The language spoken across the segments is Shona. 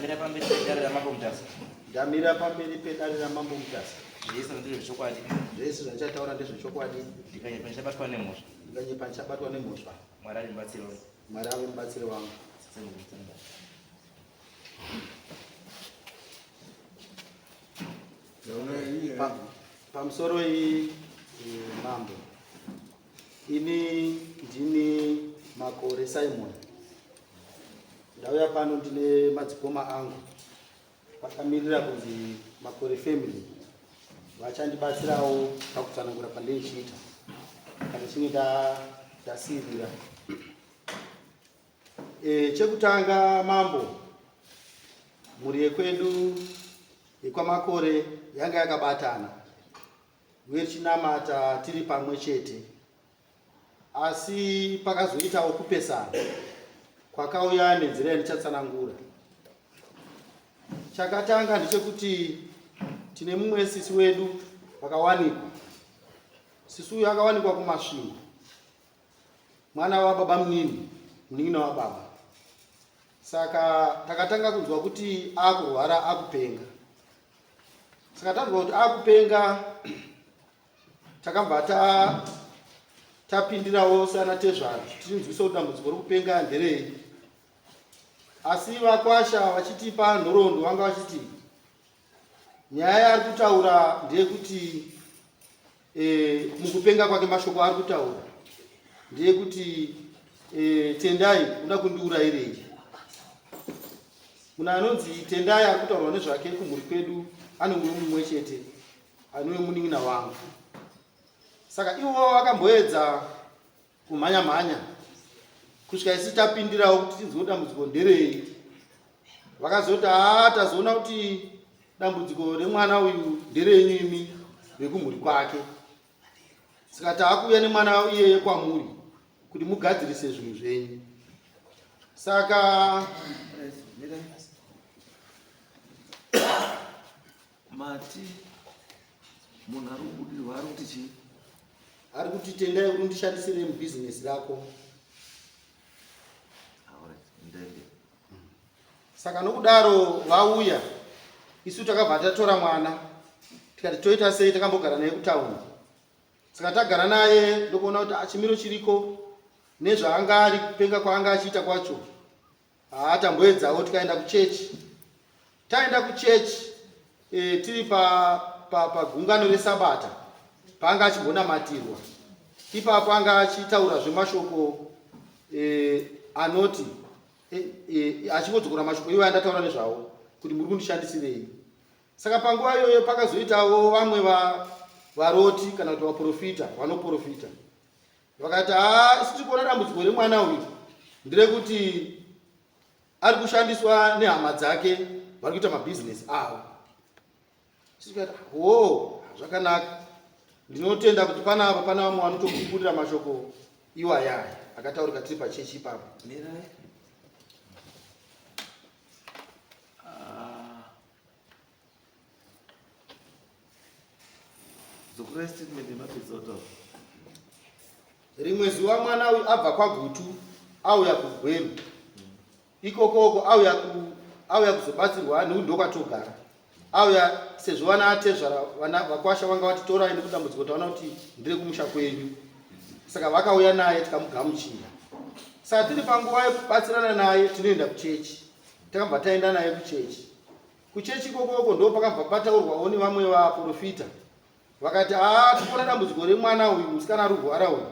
Ndamira pamberi pedare raMambo Mutasa. Ndamira pamberi pedare raMambo Mutasa. Zvese ndezvechokwadi. Zvese zvandichataura ndezvechokwadi. Ndikanyepa ndichabatwa nemhosva. Ndikanyepa ndichabatwa nemhosva. Mwari ari mubatsiri wangu. Mwari ave mubatsiri wangu. Pamusoro iyi mambo. Ini ndini Makore Simon. Ndauya pano ndine madzikoma angu vakamirira kunzi Makore family vachandibatsirawo pakutsanangura pandeichiita kana chinge ndasiirira. E, chekutanga mambo, mhuri yekwedu yekwaMakore yanga yakabatana uye tichinamata tiri pamwe chete asi pakazoitawo kupesana kwakauya nenzira yandichatsanangura chakatanga ndechekuti tine mumwe sisi wedu vakawanikwa sisi uyu akawanikwa kumasvingo mwana wababa munini munin'ina wababa saka takatanga kunzwa kuti akurwara akupenga saka tanzwa kuti akupenga takabva ta tapindirawo sana tezvara tichinzwisa kuti dambudziko rekupenga nderei asi vakwasha vachitipa nhoroondo vanga vachiti nyaya yaari kutaura ndeyekuti e, mukupenga kwake mashoko aari kutaura ndeyekuti e, tendai uda kundiurayirei munhu anonzi tendai ari kutaurwa nezvake kumhuri kwedu anongove mumwe chete anove munin'ina wangu saka ivo vakamboedza kumhanya mhanya kusvika isu tapindirawo kuti tinzwe dambudziko nderei vakazoti haa tazoona kuti dambudziko remwana uyu nderenyu imi vekumhuri kwake saka taakuuya nemwana iyeye kwamuri kuti mugadzirise zvinhu zvenyu saka mati munhu ari kubudirwa ari kuti chii ari kuti tendai uri ndishandisire mubhizinesi rako saka nokudaro vauya isu takabva tatora mwana tikati toita sei takambogara naye kutauni saka tagara naye ndokuona kuti ah, chimiro chiriko nezvaanga ari kupenga kwaanga achiita kwacho haa tamboedzawo tikaenda kuchechi taenda kuchechi e, tiri pagungano pa, pa resabata paanga achimbonamatirwa ipapo anga achitaura zvemashoko e, anoti e, e, achingodzokora mashoko iwo andataura nezvawo kuti muri kundishandisirei saka panguva iyoyo pakazoitawo vamwe varoti kana kuti vaprofita vanoprofita vakati haa isu tiri kuona dambudziko remwana uyu nderekuti ari kushandiswa nehama dzake vari kuita mabhizinesi avo tikati ho zvakanaka ndinotenda kuti panapa pana vamwe vanotokupurira mashoko iwayaya akataurika tiri pachechi ipapo Mirai. Ah. Dzokorai statement yemapedza kutaura. Rimwe zuva mwana uyu abva kwaGutu auya kuGweru. Ikokoko auya ku auya kuzobatsirwa nekuti ndokwatogara. Auya sezvo vana atezvara vana vakwasha vanga vati torai nekuti dambudziko taona kuti ndire kumusha kwenyu. Saka vakauya naye tikamugamuchira. Saka tiri panguva yekubatsirana naye tinoenda kuchechi. Takabva taenda naye kuchechi. Kuchechi ikokoko ndo pakabva pataurwawo nevamwe vaprofita vakati haa tikuona dambudziko remwana uyu musikana ari kurwara uyu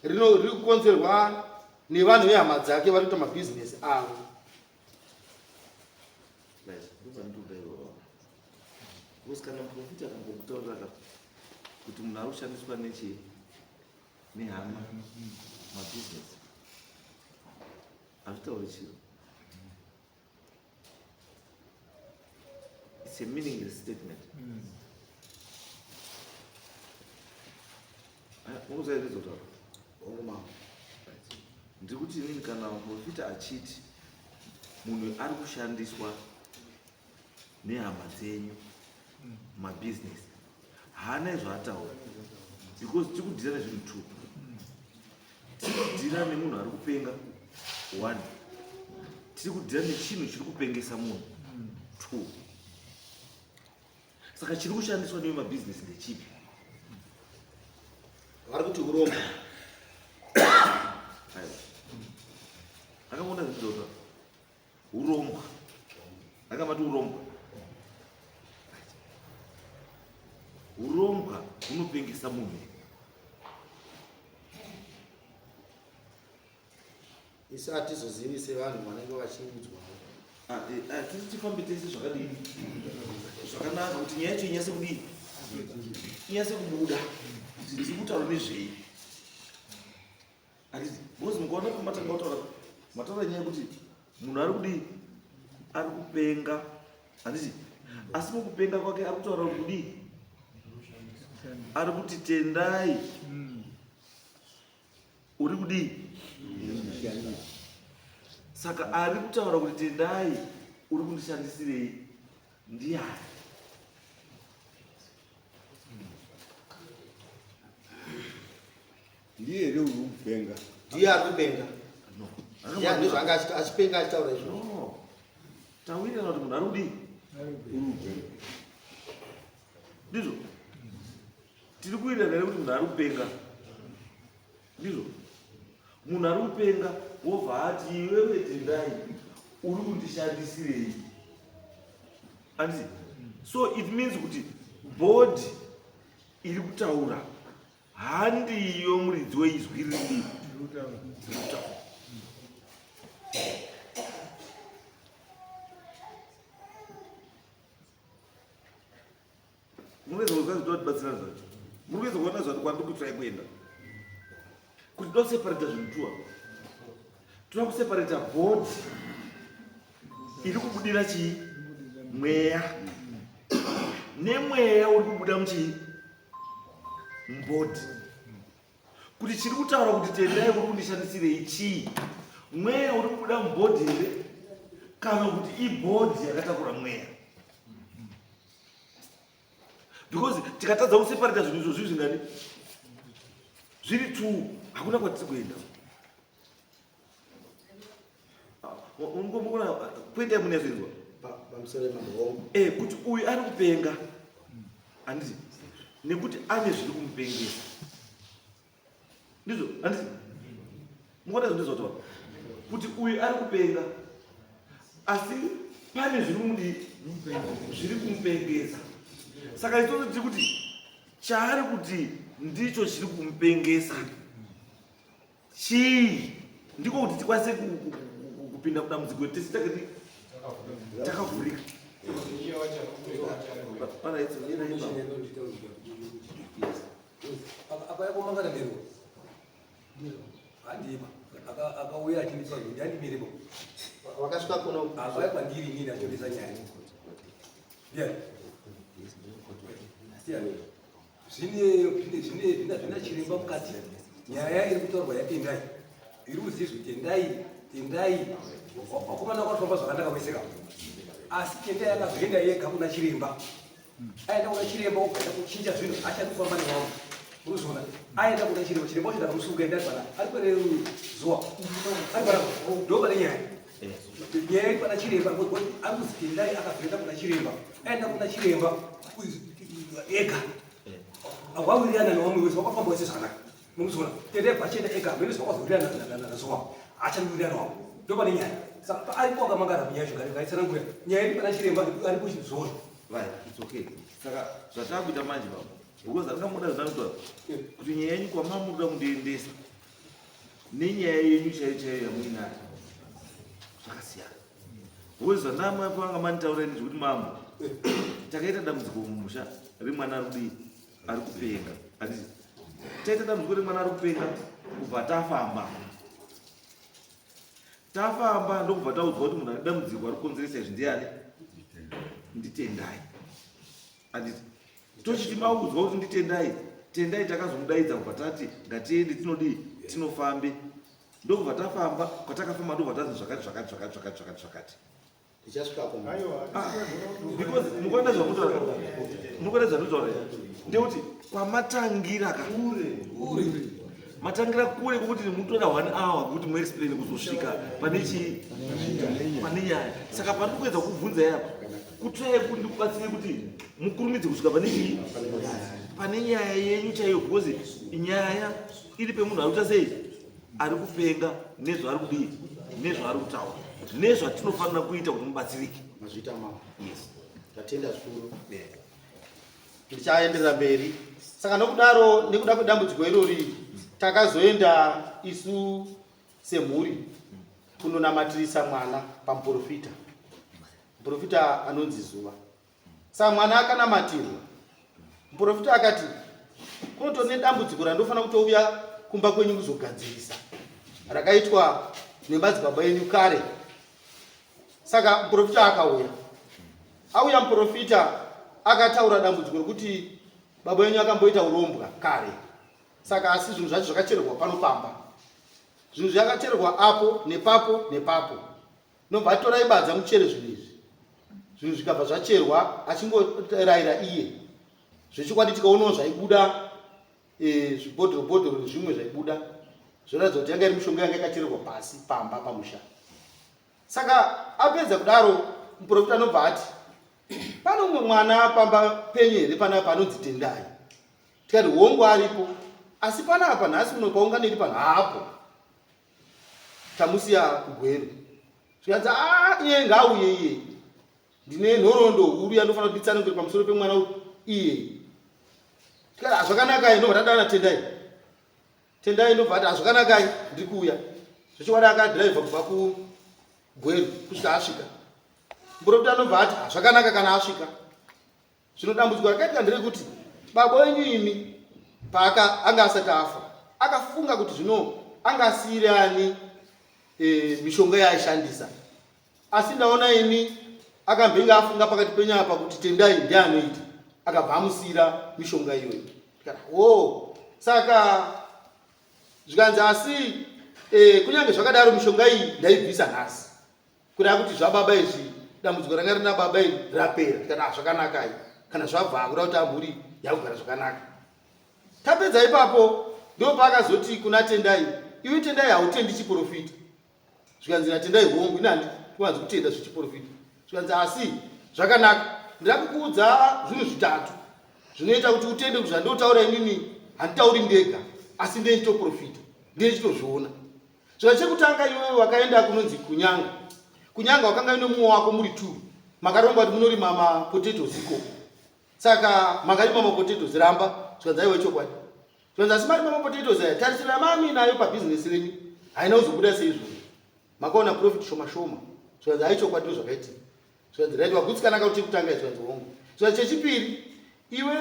rino riri kukonzerwa nevanhu vehama dzake vari kuita mabhizinesi avo. Because kana muprofita akangokutaurira ka kuti munhu ari kushandiswa nechii nehama mabhizinesi hazvitauri chiro It's a meaningless statement. Mukuzaizvizvotaura. Ndiri kuti inini kana muprofita achiti munhu ari kushandiswa nehama dzenyu mabhizinesi haana izvo ataura because tiri kudhira nezvinhu two tiri kudhira nemunhu ari kupenga one tiri kudhira nechinhu chiri kupengesa munhu. Two. Saka chiri kushandiswa nevemabhizinesi ndechipi? Vari kuti urombo. Aiwa. Akaona zvinhu urombwa. Akamati urombwa. Urombwa hunopengesa munhu. Isu hatizozivi sevanhu vanenge vachiudzwa. Ah, eh, ah, tisi tifambe tese zvakadini zvakanaka kuti nyaya yacho inyase kudini inyase kubuda kuti tiri kutaura nezvei handiti because mukaona pamatanga kutaura mataura nyaya yekuti munhu ari kudii ari kupenga handiti asi mukupenga kwake ari kutaura kuti kudii ari kuti tendai uri kudii saka ari kutaura kuti tendai uri kundishandisirei ndiyani Ndiye here uri kupenga? Ndiye ari kupenga. Ndiye ndizvo anga achipenga achitaura izvo. No. Tawirirana kuti munhu ari kudii? Ndizvo. Tiri kuwirirana here kuti munhu ari kupenga? Ndizvo. Munhu ari kupenga wobva ati iwewe Tendai uri kundishandisirei? Anditi? So it means kuti body iri kutaura handiyo muridzi weizwi riri kutaura. Munoedza kuzwa zvinotibatsira zvacho. Muri kuedza kuona zvati kwandiri kutsvai kuenda. Kuti toseparata zvinhu tuwa. Toda kuseparata body iri kubudira chii? Mweya. Nemweya uri kubuda muchii? Mubody. Kuti chiri kutaura kuti tendai uri kundishandisirei chii? Mweya uri kubuda mubhodhi here kana kuti ibhodhi yakatakura mweya? Because tikatadza kuseparata zvinhu izvo zviri zvingani? Zviri two, hakuna kwatiri kuenda. Mukona kuenda mune zvinzwa pamusoro pemahongo. Eh, kuti uyu ari kupenga. Handiti? Nekuti ane zviri kumupengesa. Ndizvo, handiti? Mukuona zvinhu ndizvotaura. Kuti uyu ari kupenga. Asi pane zviri kumudii? Zviri kumupengesa. Saka isusu tiri kuti chaari kuti ndicho chiri kumupengesa. Chii? Ndiko kuti tikwanise kupinda mudambudziko tese takati takavhurika. Akauya achindipa ndandimiripo. Wakasvika kuno. Akauya kwandiri inini achindisa nyaya. Ndiani? Ndiani? Zvine zvine zvine zvina chiremba mukati. Nyaya iri kutaurwa yaTendai. Iri kuzizwi Tendai, Tendai. Vakomana vakafamba zvakanaka vese ka. Asi Tendai akazoenda yega kuna chiremba. Aenda kuna chiremba obva kuchinja zvinhu achadi kufamba nevamwe. Urikuzviona? Aenda kuna chiremba, chiremba wacho ndakamusunga enda ari pana. Ari kwere zuwa. Ari pana. Ndo pane nyaya. Nyaya iri pana chiremba ari kuzi Tendai akazoenda kuna chiremba. Aenda kuna chiremba ega. Wawirirana nevamwe wese wakafamba wese zvakanaka. Mukuzoona Tendai achienda ega hameno zvawakazowirirana nazuwa. Haachanowirirana wavo. Ndo pane nyaya. Saka aripo akamangara munyaya yacho ngaitsanangura. Nyaya iri pana chiremba ari kuchizvona. Right, it's okay. Saka zvatakuita manje baba. Because andingamuda zvinakutora kuti nyaya yenyu kwamamuda kundiendesa nenyaya yenyu chaiyo chaiyo yamuinayo zvakasiyana. Because zvandamapanga manditaura ini zvekuti mambo takaita dambudziko mumusha remwana ari kudii ari kupenga. Handiti taita dambudziko remwana ari kupenga kubva tafamba tafamba ndokubva taudzwa kuti munhu ane dambudziko ari kukonzeresa izvi ndiani nditendai handiti tochiti maudzwa kuti nditendai tendai takazomudaidza kubva tati ngatiende tinodii tinofambe ndokubva tafamba kwatakafamba ndokubva tazi zvakati zvakati zvakati zvakati zvakati zvakati Tichasvikako. Ah, because mukuona zvamutaura mukuona zvanditaura ndekuti kwamatangira ka matangira kure kwekuti mutora one hour kuti muexplain kuzosvika pane chii pane nyaya saka pandiri kuedza kubvunza yapa Kutsvaya kuti ndikubatsire kuti mukurumidze kusvika pane chii, pane nyaya yenyu chaiyo, because nyaya iri pemunhu ari kuita sei, ari kupenga, nezvaari kudii, nezvaari kutaura, nezvatinofanira kuita kuti mubatsirike. Mazviita mama. Yes. Tatenda zvikuru. Ndichaenderera mberi. Saka nokudaro, nekuda kwedambudziko irori, takazoenda isu semhuri kunonamatirisa mwana pamuprofita, muprofita anonzi Zuva. Saka mwana akanamatirwa, muprofita akati kunotori nedambudziko randofanira kutouya kumba kwenyu kuzogadzirisa, rakaitwa nemadzibaba enyu kare. Saka muprofita akauya, auya muprofita akataura dambudziko rekuti baba venyu akamboita urombwa kare. Saka asi zvinhu zvacho zvakachererwa pano pamba, zvinhu zvakachererwa apo nepapo nepapo. Nobva atorai badza muchere zvinhu izvi, zvinhu zvikabva zvacherwa achingorayira iye. Zvechokwadi tikaonawo zvaibuda, zvibhodhoro bhodhoro nezvimwe zvaibuda, zvoratidza kuti yanga iri mishonga yanga yakachererwa pasi pamba pamusha. Saka apedza kudaro, muprofita anobva ati pane umwe mwana pamba penyu here panapa anonzi Tendai? Tikati hongu aripo, asi panapa nhasi uno paungano iri pano haapo, tamusiya kuGweru. Zvikanzi a iye ngaauye iye, ndine nhoroondo huru yandofanira kuti nditsanangure pamusoro pemwana uyu iye. Tikati hazvakanakai, ndobva tadana Tendai. Tendai ndobva ati hazvakanakai, ndiri kuuya. Zvechokwadi akadhiraivha kubva kuGweru kusvika asvika. Muprofita anobva ati hazvakanaka kana asvika. Zvino dambudziko rakaitika nderekuti baba wenyu imi paaka anga asati afa akafunga kuti zvino angasiyire ani mishonga yaaishandisa, asi ndaona ini akambenge afunga pakati penyu apa kuti Tendai ndiye anoita, akabva amusiyira mishonga iyoyo. Tikati wo, saka zvikanzi asi kunyange zvakadaro mishonga iyi ndaibvisa nhasi, kureva kuti zvababa izvi, dambudziko ranga rina baba iri rapera. Tikati ah, zvakanakai kana zvabva, kureva kuti amhuri yakugara zvakanaka. Tapedza ipapo ndo paakazoti kuna Tendai, iwe Tendai hautendi chiprofita? Zvikanzi naTendai, hongu, ini handikuwanzi kutenda zvechiprofita. Zvikanzi asi zvakanaka, ndira kukuudza zvinhu zvitatu zvinoita kuti utende kuti zvandinotaura inini handitauri ndega, asi ndechitoprofita, ndechitozviona. Zvika chekutanga, iwewe wakaenda kunonzi kuNyanga. Kunyanga wakanga ine mumwe wako muri two, makarongwa kuti munorima mapotatoes ikoko. Saka makarima mapotatoes, ramba? Zvikanzi aiwa, chokwadi. Zvikanzi asi marima mapotatoes aya, tarisiro yamamuinayo pabhizinesi renyu haina kuzobuda seizvozvo, makaona profit shoma shoma. Zvikanzi ai, chokwadi, ndo zvakaitika. Zvikanzi right, wagutsikana kuti chekutanga? Zvikanzi hongu. Zvikanzi chechipiri, iwe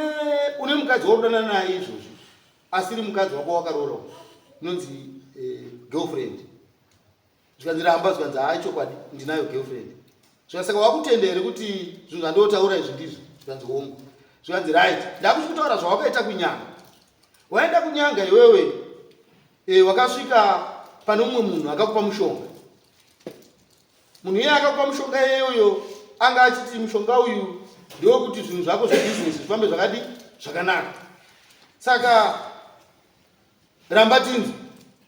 une mukadzi wakudanana naye izvozvo, asiri mukadzi wako wakaroora, inonzi girlfriend. Zvikanzi ramba? Zvikanzi hai, chokwadi, ndinayo girlfriend. Zvikanzi saka wakutenda here kuti zvinhu zvandotaura izvi ndizvo? Zvikanzi hongu. Zvikanzi right, ndakuchi kutaura zvawakaita kunyanga. Waenda kunyanga iwewe, wakasvika pane mumwe munhu akakupa mushonga. Munhu iye akakupa mushonga iyoyo anga achiti mushonga uyu ndewekuti zvinhu zvako zvebhizinesi zvifambe zvakadi zvakanaka. Saka ramba tinzwi?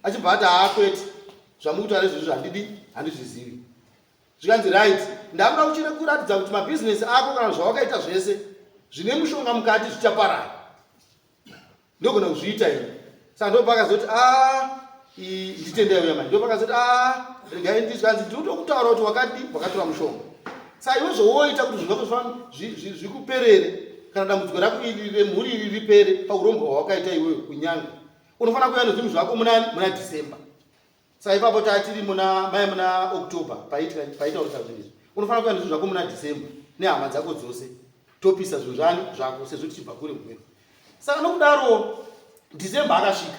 Achibva ati haakwete, zvamukutaura izvozvo handidi, handizvizivi. Zvikanzi right, ndakuda kuchire kuratidza kuti mabhizinesi ako kana zvawakaita zvese zvine mushonga mukati zvichaparara, ndogona kuzviita ini. Saka ndopakazoti a nditendai uya manje, ndopakazoti a regai ndizvanzi ndinotokutaura kuti wakadi wakatora mushonga. Saka iwe zvowoita kuti zvinhu zvako zvikuperere, kana dambudziko rako iri remhuri iri ripere paurombwa hwawakaita iwewe kunyanga, unofanira kuuya nezvinhu zvako munani, muna December. Saka ipapo tatiri muna mai muna October paitaurisa zvinhu izvi. Unofanira kuuya nezvinhu zvako muna December nehama dzako dzose, topisa zvinhu zvani zvako sezvo tichibva kure kugwena. Saka nokudaro December akasvika,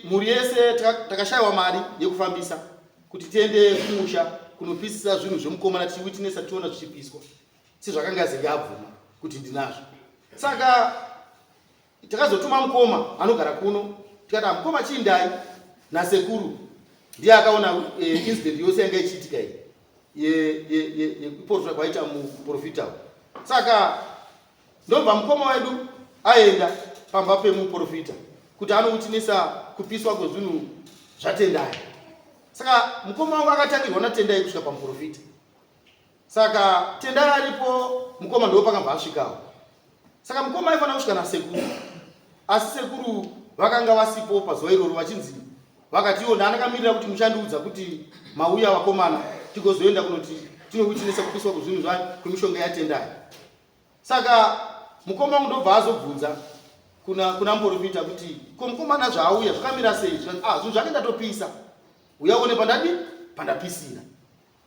mhuri yese takashayiwa mari yekufambisa kuti tiende kumusha kunopisisa zvinhu zvemukomana, tichiwitinesa tichiona zvichipiswa sezvakanga zenge abvuma kuti ndinazvo. Saka takazotuma mukoma anogara kuno, tikati mukoma chiindai nasekuru, ndiye akaona incident yose yanga ichiitika iyi yekuprofita kwaita muprofita. Saka ndobva mukoma wedu aenda pamba pemuprofita kuti anowitinesa kupiswa kwezvinhu zvaTendai. Saka mukoma wangu akatangirwa naTendai kusvika pamuprofita. Saka Tendai aripo mukoma ndo pakabva asvikawo. Saka mukoma aifanira kusvika nasekuru. Asi sekuru vakanga vasipo pazuva iroro vachinzi vakati iwo ndaandakamirira kuti muchandiudza kuti mauya vakomana tigozoenda kunoti tinowitnessa kupiswa kwezvinhu zvayo kwemishonga yaTendai. Saka mukoma wangu ndobva azobvunza kuna kuna muprofita kuti ko mukomana zvaauya zvakamira sei? Zvikanzi ah zvinhu zvake ndatopisa. Uya uone pandadi pandapisira.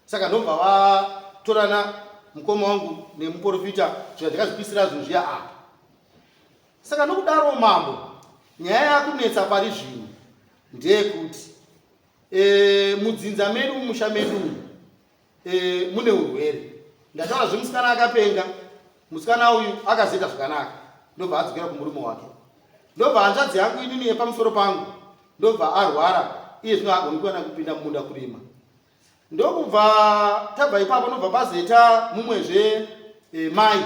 Saka ndobva vatorana mukoma wangu nemuprofita zvikanzi ndakazvipisira zvinhu zviya apa. Saka nokudaro mambo nyaya yakunetsa pari zvino ndeyekuti e, mudzinza medu mumusha medu e, mune urwere ndataura zvemusikana akapenga musikana uyu akazoita zvakanaka ndobva adzokera kumurume wake ndobva hanzvadzi yangu inini yepamusoro pangu ndobva arwara iye zvino agoni kuwana kupinda mumunda kurima ndokubva tabva ipapo ndobva pazoita mumwezve e, mai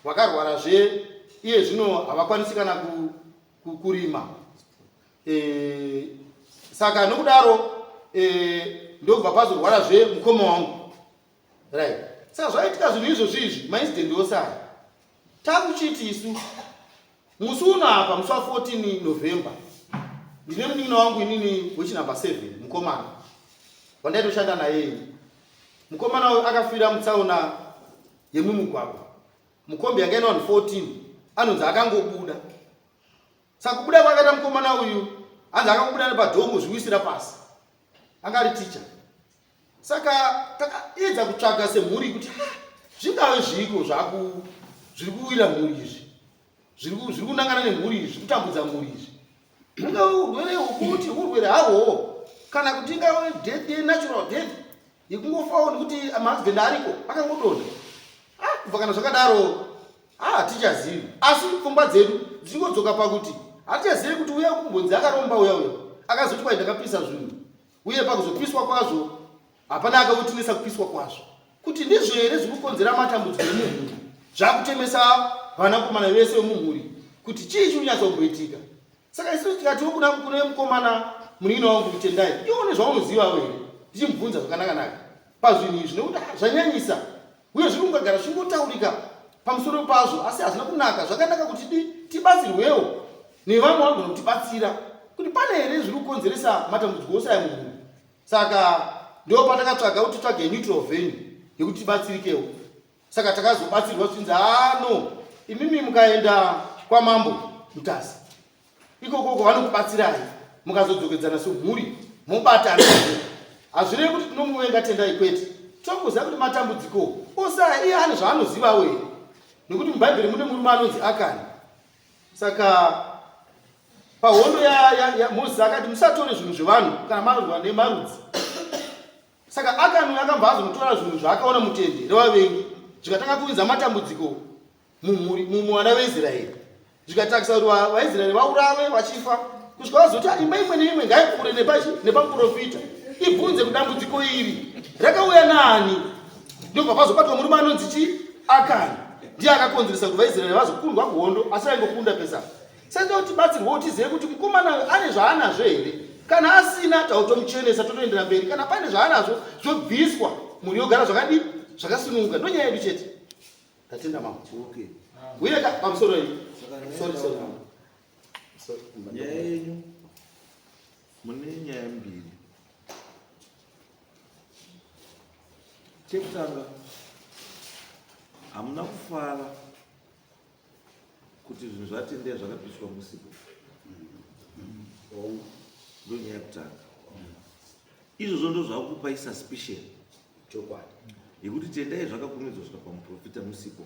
vakarwarazve iye zvino havakwanisi kana ku, ku, kurima e, saka nokudaro e, ndokubva pazorwarazve mukoma wangu right saka zvaitika zvinhu izvozvi izvi maincident ose aya takuchiti isu musi uno apa musi wa 14 November ndine munin'ina wangu inini wechinumber 7 mukomana wandaitoshanda naye ini mukomana uyu akafira mutsaona yemumugwagwa mukombi yanga ine vanhu 14 anonzi akangobuda Saka kubuda kwakaita mukomana uyu hanzi akakubuda nepadhongo zviwisira pasi. Anga ari ticha. Saka takaedza kutsvaga semhuri kuti zvingave zviiko zvaku zviri kuwira mhuri izvi. Zviri kunangana nemhuri izvi, kutambudza mhuri izvi. Ungave urwere hwokuti urwere hahwowo kana kuti ingave death natural death yekungofawo nekuti maaccident ariko akangodonha. Ah, kubva kana zvakadaro Ah, hatichazivi asi pfungwa dzedu dzichingodzoka pakuti hatichazivi kuti uya kumbonzi akaromba uya uya akazoti kwai ndakapisa zvinhu uye pakuzopiswa kwazvo hapana akautinisa kupiswa kwazvo kuti ndizvo here zviri kukonzera matambudziko emumhuri zvakutemesa vanakomana vese vemumhuri kuti chii chiri kunyatsokumboitika Saka isu tikatiwo kuna kune mukomana munin'ina wangu Tendai, iwe une zvaunozivawo here? Tichimubvunza zvakanaka-naka pazvinhu izvi nekuti ah, zvanyanyisa uye zviri kungagara zvichingotaurika pamusoro pazvo asi hazvina kunaka. Zvakanaka kuti di tibatsirwewo nevamwe vanogona kutibatsira kuti pane here zviri kukonzeresa matambudziko ose aya mumhuri. Saka ndo patakatsvaga kuti titsvage neutral venue yekuti tibatsirikewo. Saka takazobatsirwa zvichinzi haa no imimi mukaenda kwamambo Mutasa ikokoko vanokubatsirai mukazodzokedzana semhuri mobatana. Hazvirevi kuti tinomuvenga Tendai kwete, tongoziva kuti matambudziko ose aya iye ane zvaanozivawo here, nekuti mubhaibheri mune murume anonzi Akani. Saka pahondo yaMozisi ya, ya akati musatore zvinhu zvevanhu kana marwa nemarudzi. Saka Akani uyu akabva azonotora zvinhu zvaakaona mutende revavengi zvikatanga kuunza matambudziko mumhuri muvana veIsraeri zvikatakisa kuti vaIsraeri vaurawe vachifa kusvika vazoti ah, imba imwe neimwe ngaipfuure nepamuprofita ibvunze kudambudziko iri rakauya naani ndobva pazobatwa murume anonzi chi Akani ndiye akakonzeresa kuti vaIsraeri vazokundwa kuhondo asi vaingokunda pesa Saka kuti tibatsirwewo tizive kuti mukomana uyu ane zvaanazvo here. Kana asina tautomuchenesa totoendera mberi. Kana pane zvaanazvo zvobviswa mhuri yogara zvakadii zvakasununguka. Ndonyaya yedu chete. Tatenda mama. Okay. Uye ka pamusoro iyi. Sorry sorry mama. Sorry. Nyaya yenyu mune nyaya mbiri. Chekutanga hamuna kufara kuti zvinhu zvatendea zvakapiswa musipo ndonyaya yekutanga izvozvo ndo zvakupai suspicion chokwadi yekuti tendai zvakakumidzwa svika pamuprofita musipo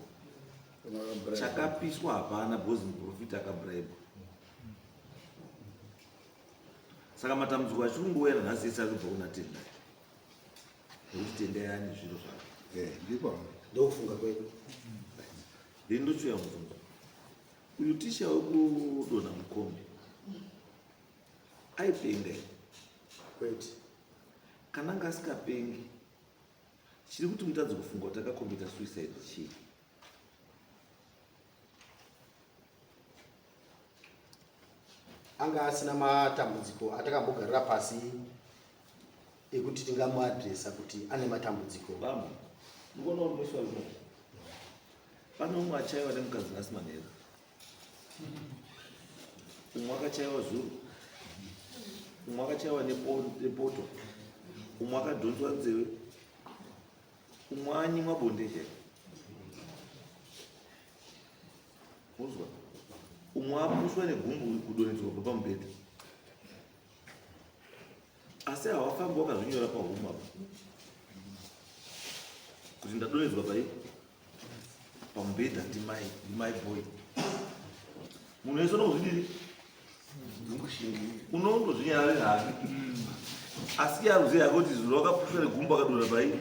chakapiswa hapana because muprofita akabribwa saka matambudziko achiri kungouya nanhasi ese ari kubva kuna tendai nekuti tendai ane zviro zvake eh, ndiko ndokufunga kwedu Then ndochiuya mubvunzo. Uyu tisha wekudonha mukombi aipenga here? Kwete. Kana anga asikapengi chiri kuti mutadze kufunga kuti akakomita suicide chii? Anga asina matambudziko atakambogarira pasi ekuti tingamuadresa kuti ane matambudziko. Bambo. Ndikuona kuti musi warume pane umwe achaiwa nemukadzi nhasi manheru, umwe akachaiwa zuro, umwe akachaiwa nepoto, umwe akadhonzwa nzeve, umwe anyimwa bonde chaiko. Uzwa, umwe apuswa negumbu kudonhedzwa kubva pamubhedha. Asi hawafambi wakazvinyora pahuma apa kuti ndadonhedzwa pai pamubhedha ndimai ndimai boy. Munhu wese unongozvidiri unongozvinyararira hake, asi iye aruziva hake kuti zuro wakapushwa negumbu akadonha pai.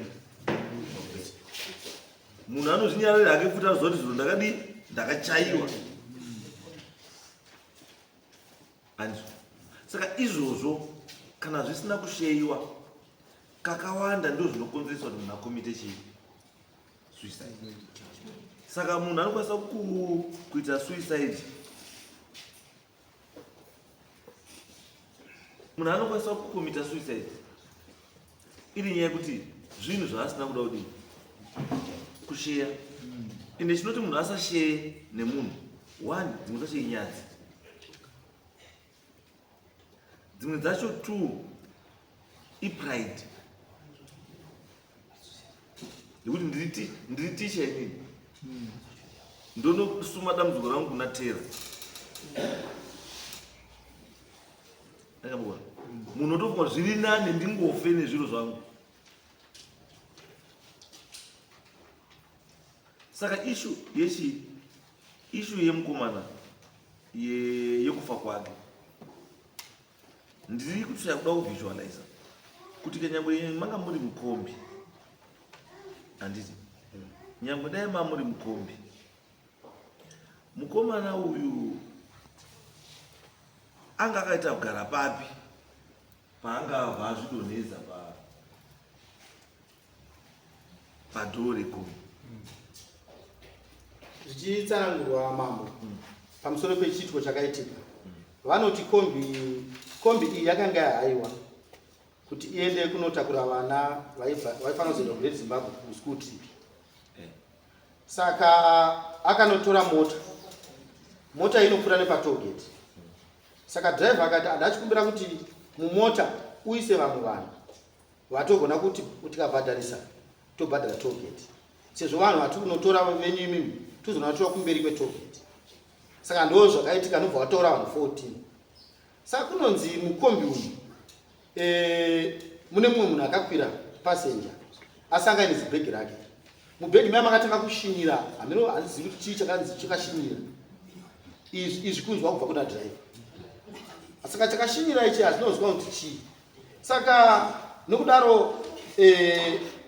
Munhu anozvinyararira hake futi anoziva kuti zuro ndakadii ndakachaiwa. Andizvo. Saka izvozvo kana zvisina kusheyiwa kakawanda ndo zvinokonzeresa kuti munhu akomite chii suicide. Saka munhu anokwanisa kuita suicide, munhu anokwanisa kukomita suicide iri nyaya yekuti zvinhu zvaasina kuda kudii kusheya. Ende chinoti munhu asasheye nemunhu one, dzimwe dzacho inyadzi, dzimwe dzacho two ipride, nekuti ndiri ticha inini, ndonosuma dambudziko rangu kuna Tera. Ndakabona munhu otofunga zviri nani ndingofe nezviro zvangu. Saka ishu yechi ishu yemukomana yekufa kwake ndiri kutsvaya kuda kuvisualiza kuti kanyangwe manga muri mukombi, handiti nyangwe dai mamuri mukombi, mukomana uyu anga akaita kugara papi paangabva azvidonhedza padhoo rekombi? Zvichitsanangurwa mambo pamusoro pechiitiko chakaitika, vanoti kombi iyi yakanga yahaiwa kuti iende kunotakura vana vaifanira kuzoenda kuGreat Zimbabwe kuschool trip. Saka akanotora mota, mota inopfuura nepatollgate. Saka driver akati andachikumbira kuti mumota uise vamwe vanhu vatogona kuti tikabhadharisa tobhadhara tollgate, sezvo vanhu vati kunotora venyu imimi tozonovatora kumberi kwetollgate. Saka ndo zvakaitika, nobva vatora vanhu 14. Saka kunonzi mukombi umu mune mumwe munhu akakwira passenger, asi anga aine zibhegi rake. Mubhegi maya makatanga kushinyira, hameno handizivi kuti chii chakanzi chakashinyira. Izvi kunzwa kubva kuna driver, saka chakashinyira ichi hazvinonzwa kuti chii. Saka nokudaro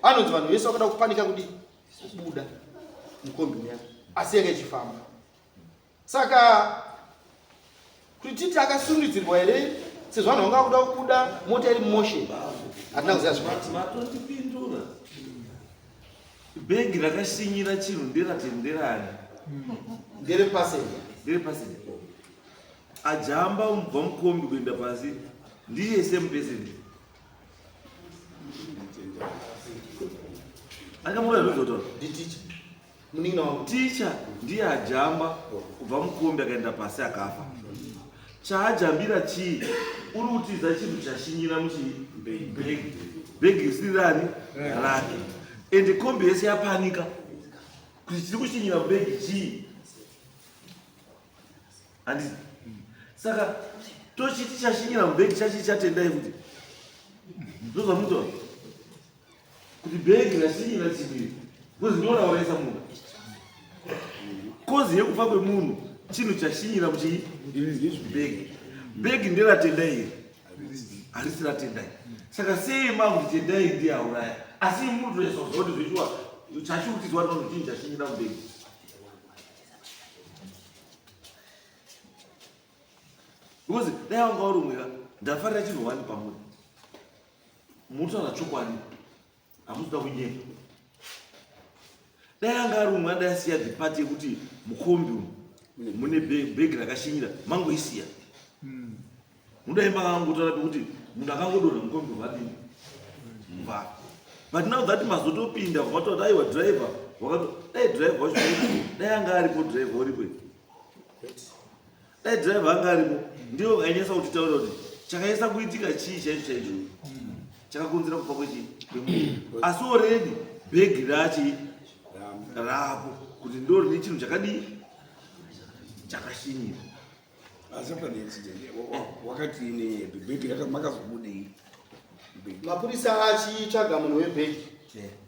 anonzi vanhu vese vakada kupanika kudi kubuda mukombi muya, asi yanga ichifamba. Saka kuti titi akasundidzirwa here sezvo vanhu vanga vakuda kubuda mota iri motion, hatina kuziva zvakaitika. Matondipindura. Bhegi rakashinyira chinhu nderatenderani? Nderepasenja. Nderepasenja ajamba kubva mukombi kuenda pasi ndiye same person akamura zvizotaura. Nditicha, munin'ina wangu. Ticha ndiye ajamba kubva mukombi akaenda pasi akafa. Chaajambira chii? Uri kutiza chinhu chashinyira muchibhegi, bhegi risiri rani rake, ende kombi yese yapanika kuti chiri kushinyira mubhegi chii, handiti? Saka tochiti chashinyira mubhegi chachi chatendai futi, ndozvamunotaura kuti bhegi rashinyira chiviri, because ndinorauraisa munhu. Kozi yekufa kwemunhu chinhu chashinyira muchii bhegi. Bhegi nderatendai iri, harisi ratendai. Saka sei makuti tendai ndiye auraya, asi munotoesa kuziva kuti zvechiwa chachirutidzwa nono chinhu chashinyira mubhegi? Because dai wanga uri umweka, ndafarira chinhu wani pamuri, munotaura chokwadi, hamuzoda kunyepa. Dai anga ari umwe, adai asiya the part yekuti mukombi umu mune bhegi rakashinyira, mangoisiya. Mudai makangotaura pekuti munhu akangodonha mukombi vadini va. But now that mazotopinda vatoti aiwa driver wakato dai driver wacho dai anga aripo driver uripo dai driver anga aripo ndiyo ainyasa kutitaura kuti chakanyasa kuitika chii chaicho chaicho chakakonzera kufa kwechii kwemunhu asi already bhegi rachi rapo kuti ndo rine chinhu chakadii chakashinyira Asi after the accident, wakati ne bhegi makazobudei? Mapurisa achitsvaga munhu webhegi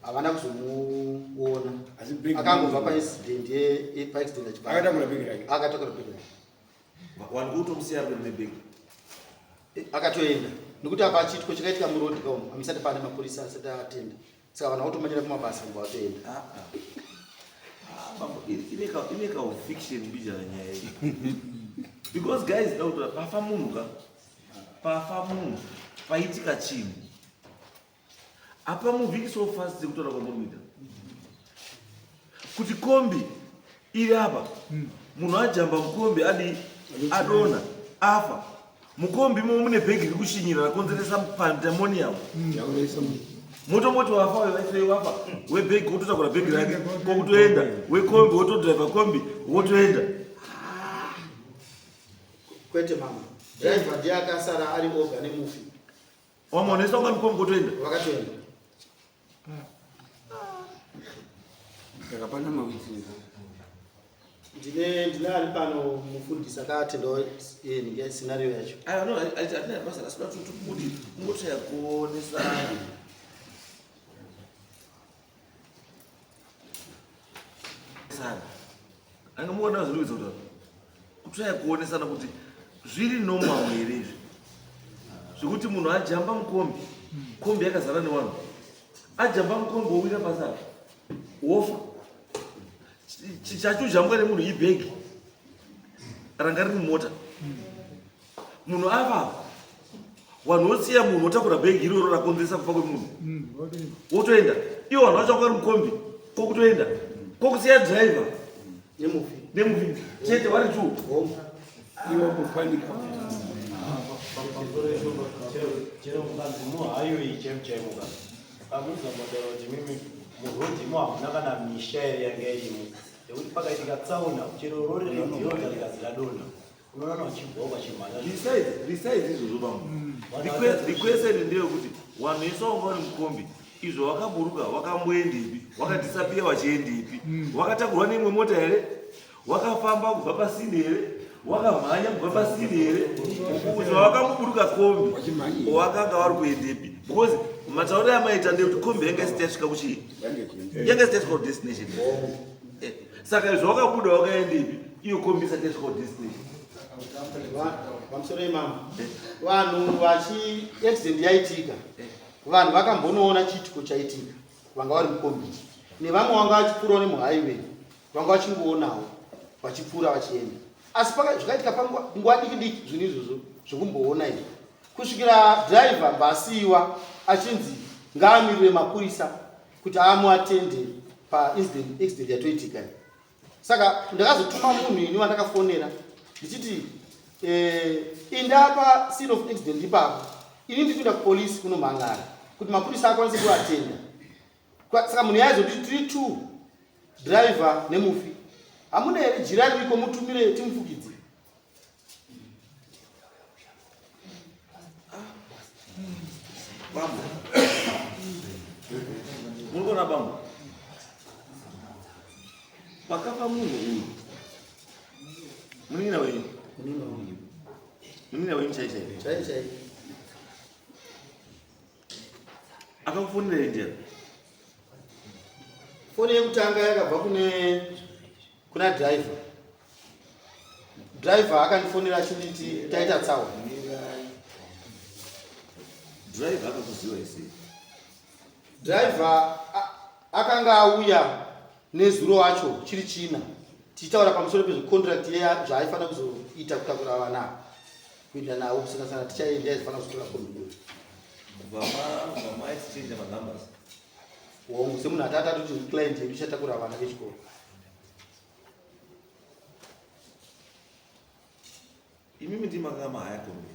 havana kuzomuona. Asi bhegi Akangobva paincident paaccident achibva. Akatakura bhegi rake. Akatakura bhegi rake. Vanhu kutomusiya ari nebhegi. Akatoenda nekuti apa chiitiko chakaitika muroad kaumu hamusati pane mapurisa asati atenda, saka vanhu vakutomanyira kumabasa kubva vatoenda. Ah, ah. Ah, bambo, ine ka fiction mbijana nyaya iyi. Because guys, dautora pafa munhu ka. Pafa munhu, paitika chinhu. Apa muvhiki so fast sekutaura kwamuri kuita. Kuti kombi iri apa, munhu ajamba mukombi adi adona afa. Mukombi imomo mune bhegi riri kushinyira rakonzeresa pandemonium. Yaurayisa munhu. Motomoti wafa wevaisei wafa webhegi wototakura bhegi rake kwakutoenda, wekombi wotodhiraivha kombi wotoenda. Kwete mama, driver ndiye akasara ari oga nemufi. Wamaonesa unga mukombi wotoenda. Vakatoenda. Saka pana mawitness. Ndine ari pano mufundisi akatendawo nge scenario yacho. Aiwa, no, hatina basa, asi kuti tikubudi kungotsvaya kuonesana. Sana. Anga muona zviri kuita kuti kutsvaya kuonesana kuti zviri normal here izvi. Zvekuti munhu ajamba mukombi, kombi yakazara nevanhu. Ajamba mukombi wowira pasi apa. Wofa. Chachujambwa nemunhu ibhegi ranga riri mumota. Munhu afa, vanhu vosiya munhu wotakura bhegi iroro rakonzeresa kufa kwemunhu wotoenda. Ivo vanhu vacho vanga vari mukombi kokutoenda kokusiya driver nemufi nemufi chete vari two. Iwo kupanika. Chero mukanzi muhighway chaimu chaimu ka, pamunozambotaura kuti mimi murodhi imo hamuna kana misha here yanga irimo, yekuti pakaitika tsaona chero rori redhiyota rikazi radonha unoona uchibva ukachimhanya. Besides izvozvo bambo, the question ndeyekuti vanhu vese vanga vari mukombi izvo vakaburuka vakamboendepi, vakadhisapiya vachiendepi, vakatakurwa neimwe mota here, wakafamba kubva pasini here, wakamhanya kubva pasini here, kuti vakamuburuka kombi Vachimhanyira. wakanga vari kuendepi? Because matauriro amaita ndeyekuti kombi yanga isati yasvika kuchii, yanga isati yasvika kudestination. Saka izvo wakabuda wakaendepi iyo kombi isati yasvika kudestination? Pamusoro imamo, vanhu vachi accident yaitika, vanhu vakambonoona chiitiko chaitika vanga vari mukombi nevamwe vanga vachipfuurawo nemuhighway, vanga vachingoonawo vachipfuura vachienda, asi zvakaitika panguva diki diki zvinhu izvozvo zvekumboona izvi kusvikira driver mbasiyiwa achinzi ngaamirire mapurisa kuti amuatende paincident accident yatoitika iyi. Saka ndakazotuma munhu ini wandakafonera ndichiti inda pa scene of accident ipapo, ini ndiri kuenda kupolisi kunomhangara kuti mapurisa akwanise kuatenda. Saka munhu yaizoti tiri two, driver nemufi, hamuna here jira ririko mutumire timufukidze? Bambo, muri kuona bambo, pakafa munhu uyu munin'ina wenyu, munin'ina wenyu chai chai? Chai chai. Akakufonera ndiani? Foni yekutanga yakabva kuna driver. Driver akandifonera achinditi taita tsaona. Driver akakuziva isi? Driver akanga auya nezuro wacho chiri china tichitaura pamusoro pezvecontract yeya zvaaifanira kuzoita kutakura vana ava kuenda navo kusangasana tichaenda aizofanira kuzotora kombi iyoyo. Kubva maexchange manumbers? Hongu, semunhu atati atoti client yedu ichatakura vana vechikoro. Imimi ndii makanga mahaya kombi?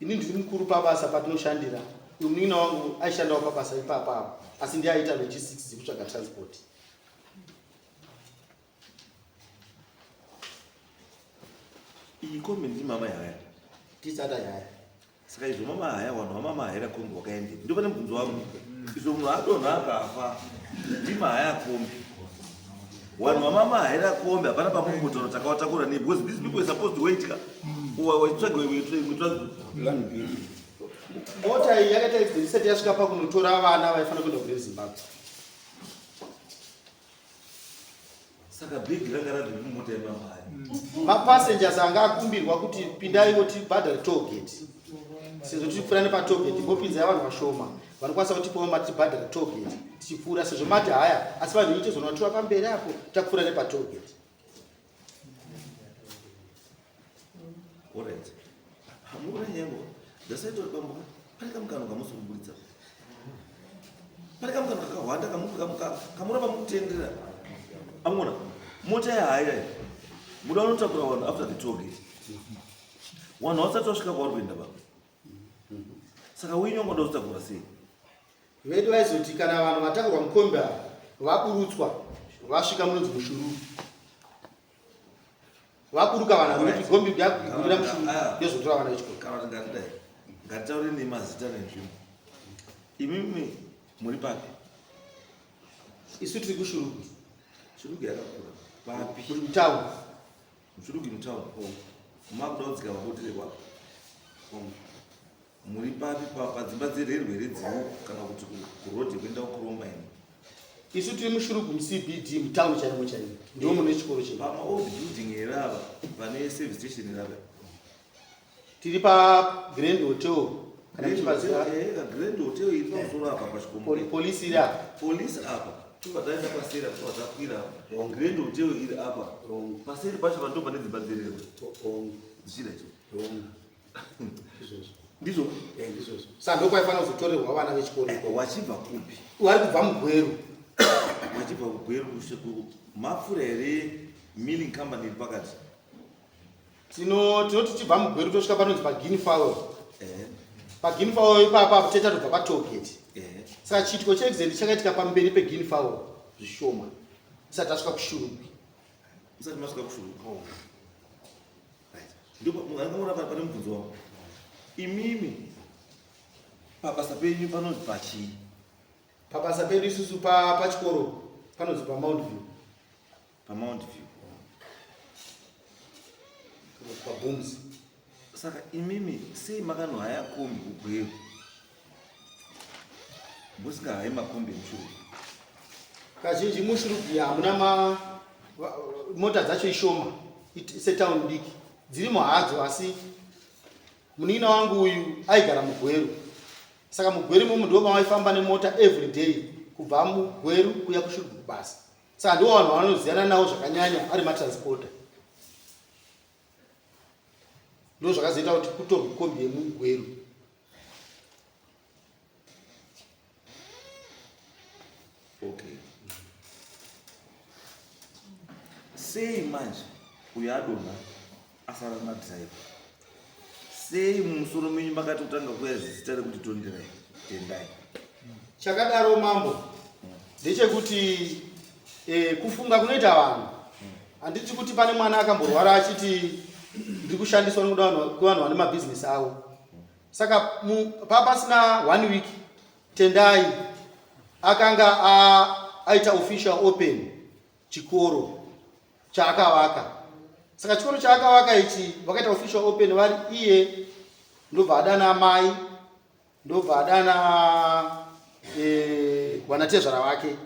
Ini ndiri mukuru pabasa patinoshandira. Uyu munin'ina wangu aishandawo pabasa ipapa apo, asi ndiye aiita logistics dzekutsvaga transport. Iyi kombi ndimama yaya. Tisata yaya. Saka izvo mama haya vanhu vamama haira kombi wakaendepi? Ndopane mubvunzo wangu. Izvo munhu adonha akafa ndima haya kombi. Vanhu vamama haira kombi hapana pamuri kutaura takawatakura nei because these people are supposed to wait ka. Waitsvaga imwe transport. Plan B. Mota iyi yakaita accident isati yasvika pakunotora vana vaifanira kuenda kure Zimbabwe. Saka bhegi ranga rabve mumota yemamai. Mapassengers anga akumbirwa kuti pindaiwo tibhadhare toll gate. Sezvo tichipfuura nepatoll gate mbopinzai vanhu vashoma vanokwanisa kutipawo mari tibhadhare toll gate tichipfuura sezvo mati haya asi vanhu ite zonovatora pamberi apo takupfuura nepatoll gate. Alright. Hamuna nyengo. Ndasaita kuti bambo pane kamukano kamusi kuburitsa. Pane kamukano kakahwanda kamuramba mukutendera. Amuna mota yahaya iyi. Muda unotakura vanhu after the toll gate. Vanhu vasati vasvika kwavari kuenda baba. Saka wenyu wanga uda kutakura sei? Vedu vaizoti kana vanhu vatakurwa mukombi ava vaburutswa vasvika munonzi mushururu. Vaburuka vanhu ava nekuti gombi yakubuda mushururu yozotora vana vechikoro. Kana kuti ngatidai. Ngatitaure nemazita nenzvimbo. Imimi muri papi? Isu tiri kuShurugwi. Shurugwi yakakura. Papi? Muri mutown. Mushurugwi mutown. Makuda kudzika pabotere kwapo. Muri papi padzimba dzererwe here dziriwo kana kuti kuroad yekuenda kuChrome mine? Isu tiri muShurugwi muCBD mutown chaimo chaimo. Ndiwo mune chikoro chedu. Pama old building here ava pane service station here ava? Tiri pa Grand Hotel. Kana muchipaziva. Grand Hotel iri pamusoro apa pachikomo. Police iri apa. Police apa. Tobva taenda paseri apa tobva takwira apa. Grand Hotel iri apa. Paseri pacho pa ndipo pane dzimba dzererwe. Dzichida icho. Ndizvo? Eh, ndizvozvo. Saka ndokwaifanira kuzotorerwa vana vechikoro ikoko. Wachibva kupi? Vari kubva muGweru. Wachibva kuGweru mapfura here milling company iri pakati? Tinoti tibva muGweru tosvika panonzi paGuinea Fowl. PaGuinea Fowl ipapa apo tete tatobva patollgate. Saka chiitiko cheaccident chakaitika pamberi peGuinea Fowl zvishoma tisati tasvika kuShurugwi. Musati masvika kuShurugwi. Oh. Right. Ndipo mungangoona pane mubvunzo wangu. Imimi pabasa penyu panonzi pachii? Pabasa pedu isusu pachikoro panonzi paMount View. PaMount View. PaBooms. Saka imimi sei makanohaya kombi kuGweru? Musingahayi makombi emuShurugwi? Kazhinji muShurugwi hamuna mota dzacho ishoma setown diki dzirimo hadzo, asi munin'ina wangu uyu aigara muGweru. Saka muGweru imomo ndiwo mavaifamba nemota every day kubva muGweru kuya kuShurugwi kubasa. Saka ndiwo vanhu vanoziyana navo zvakanyanya ari matransporter. Ndizvo zvakazoita kuti kutorwe kombi yemuGweru. Okay. Sei manje uyo adonha asara nadriver? Sei mumusoro menyu makati kutanga kuya zita rekuti Tonderai Tendai? Chakadaro mambo ndechekuti kufunga kunoita vanhu. Handiti kuti pane mwana akamborwara achiti ndiri kushandiswa nekuda kwevanhu vane mabhizinesi avo. Saka pasina 1 week Tendai akanga aita official open chikoro chaakavaka. Saka chikoro chaakavaka ichi vakaita official open vari iye ndobva adana amai ndobva adana vanatezvara vake.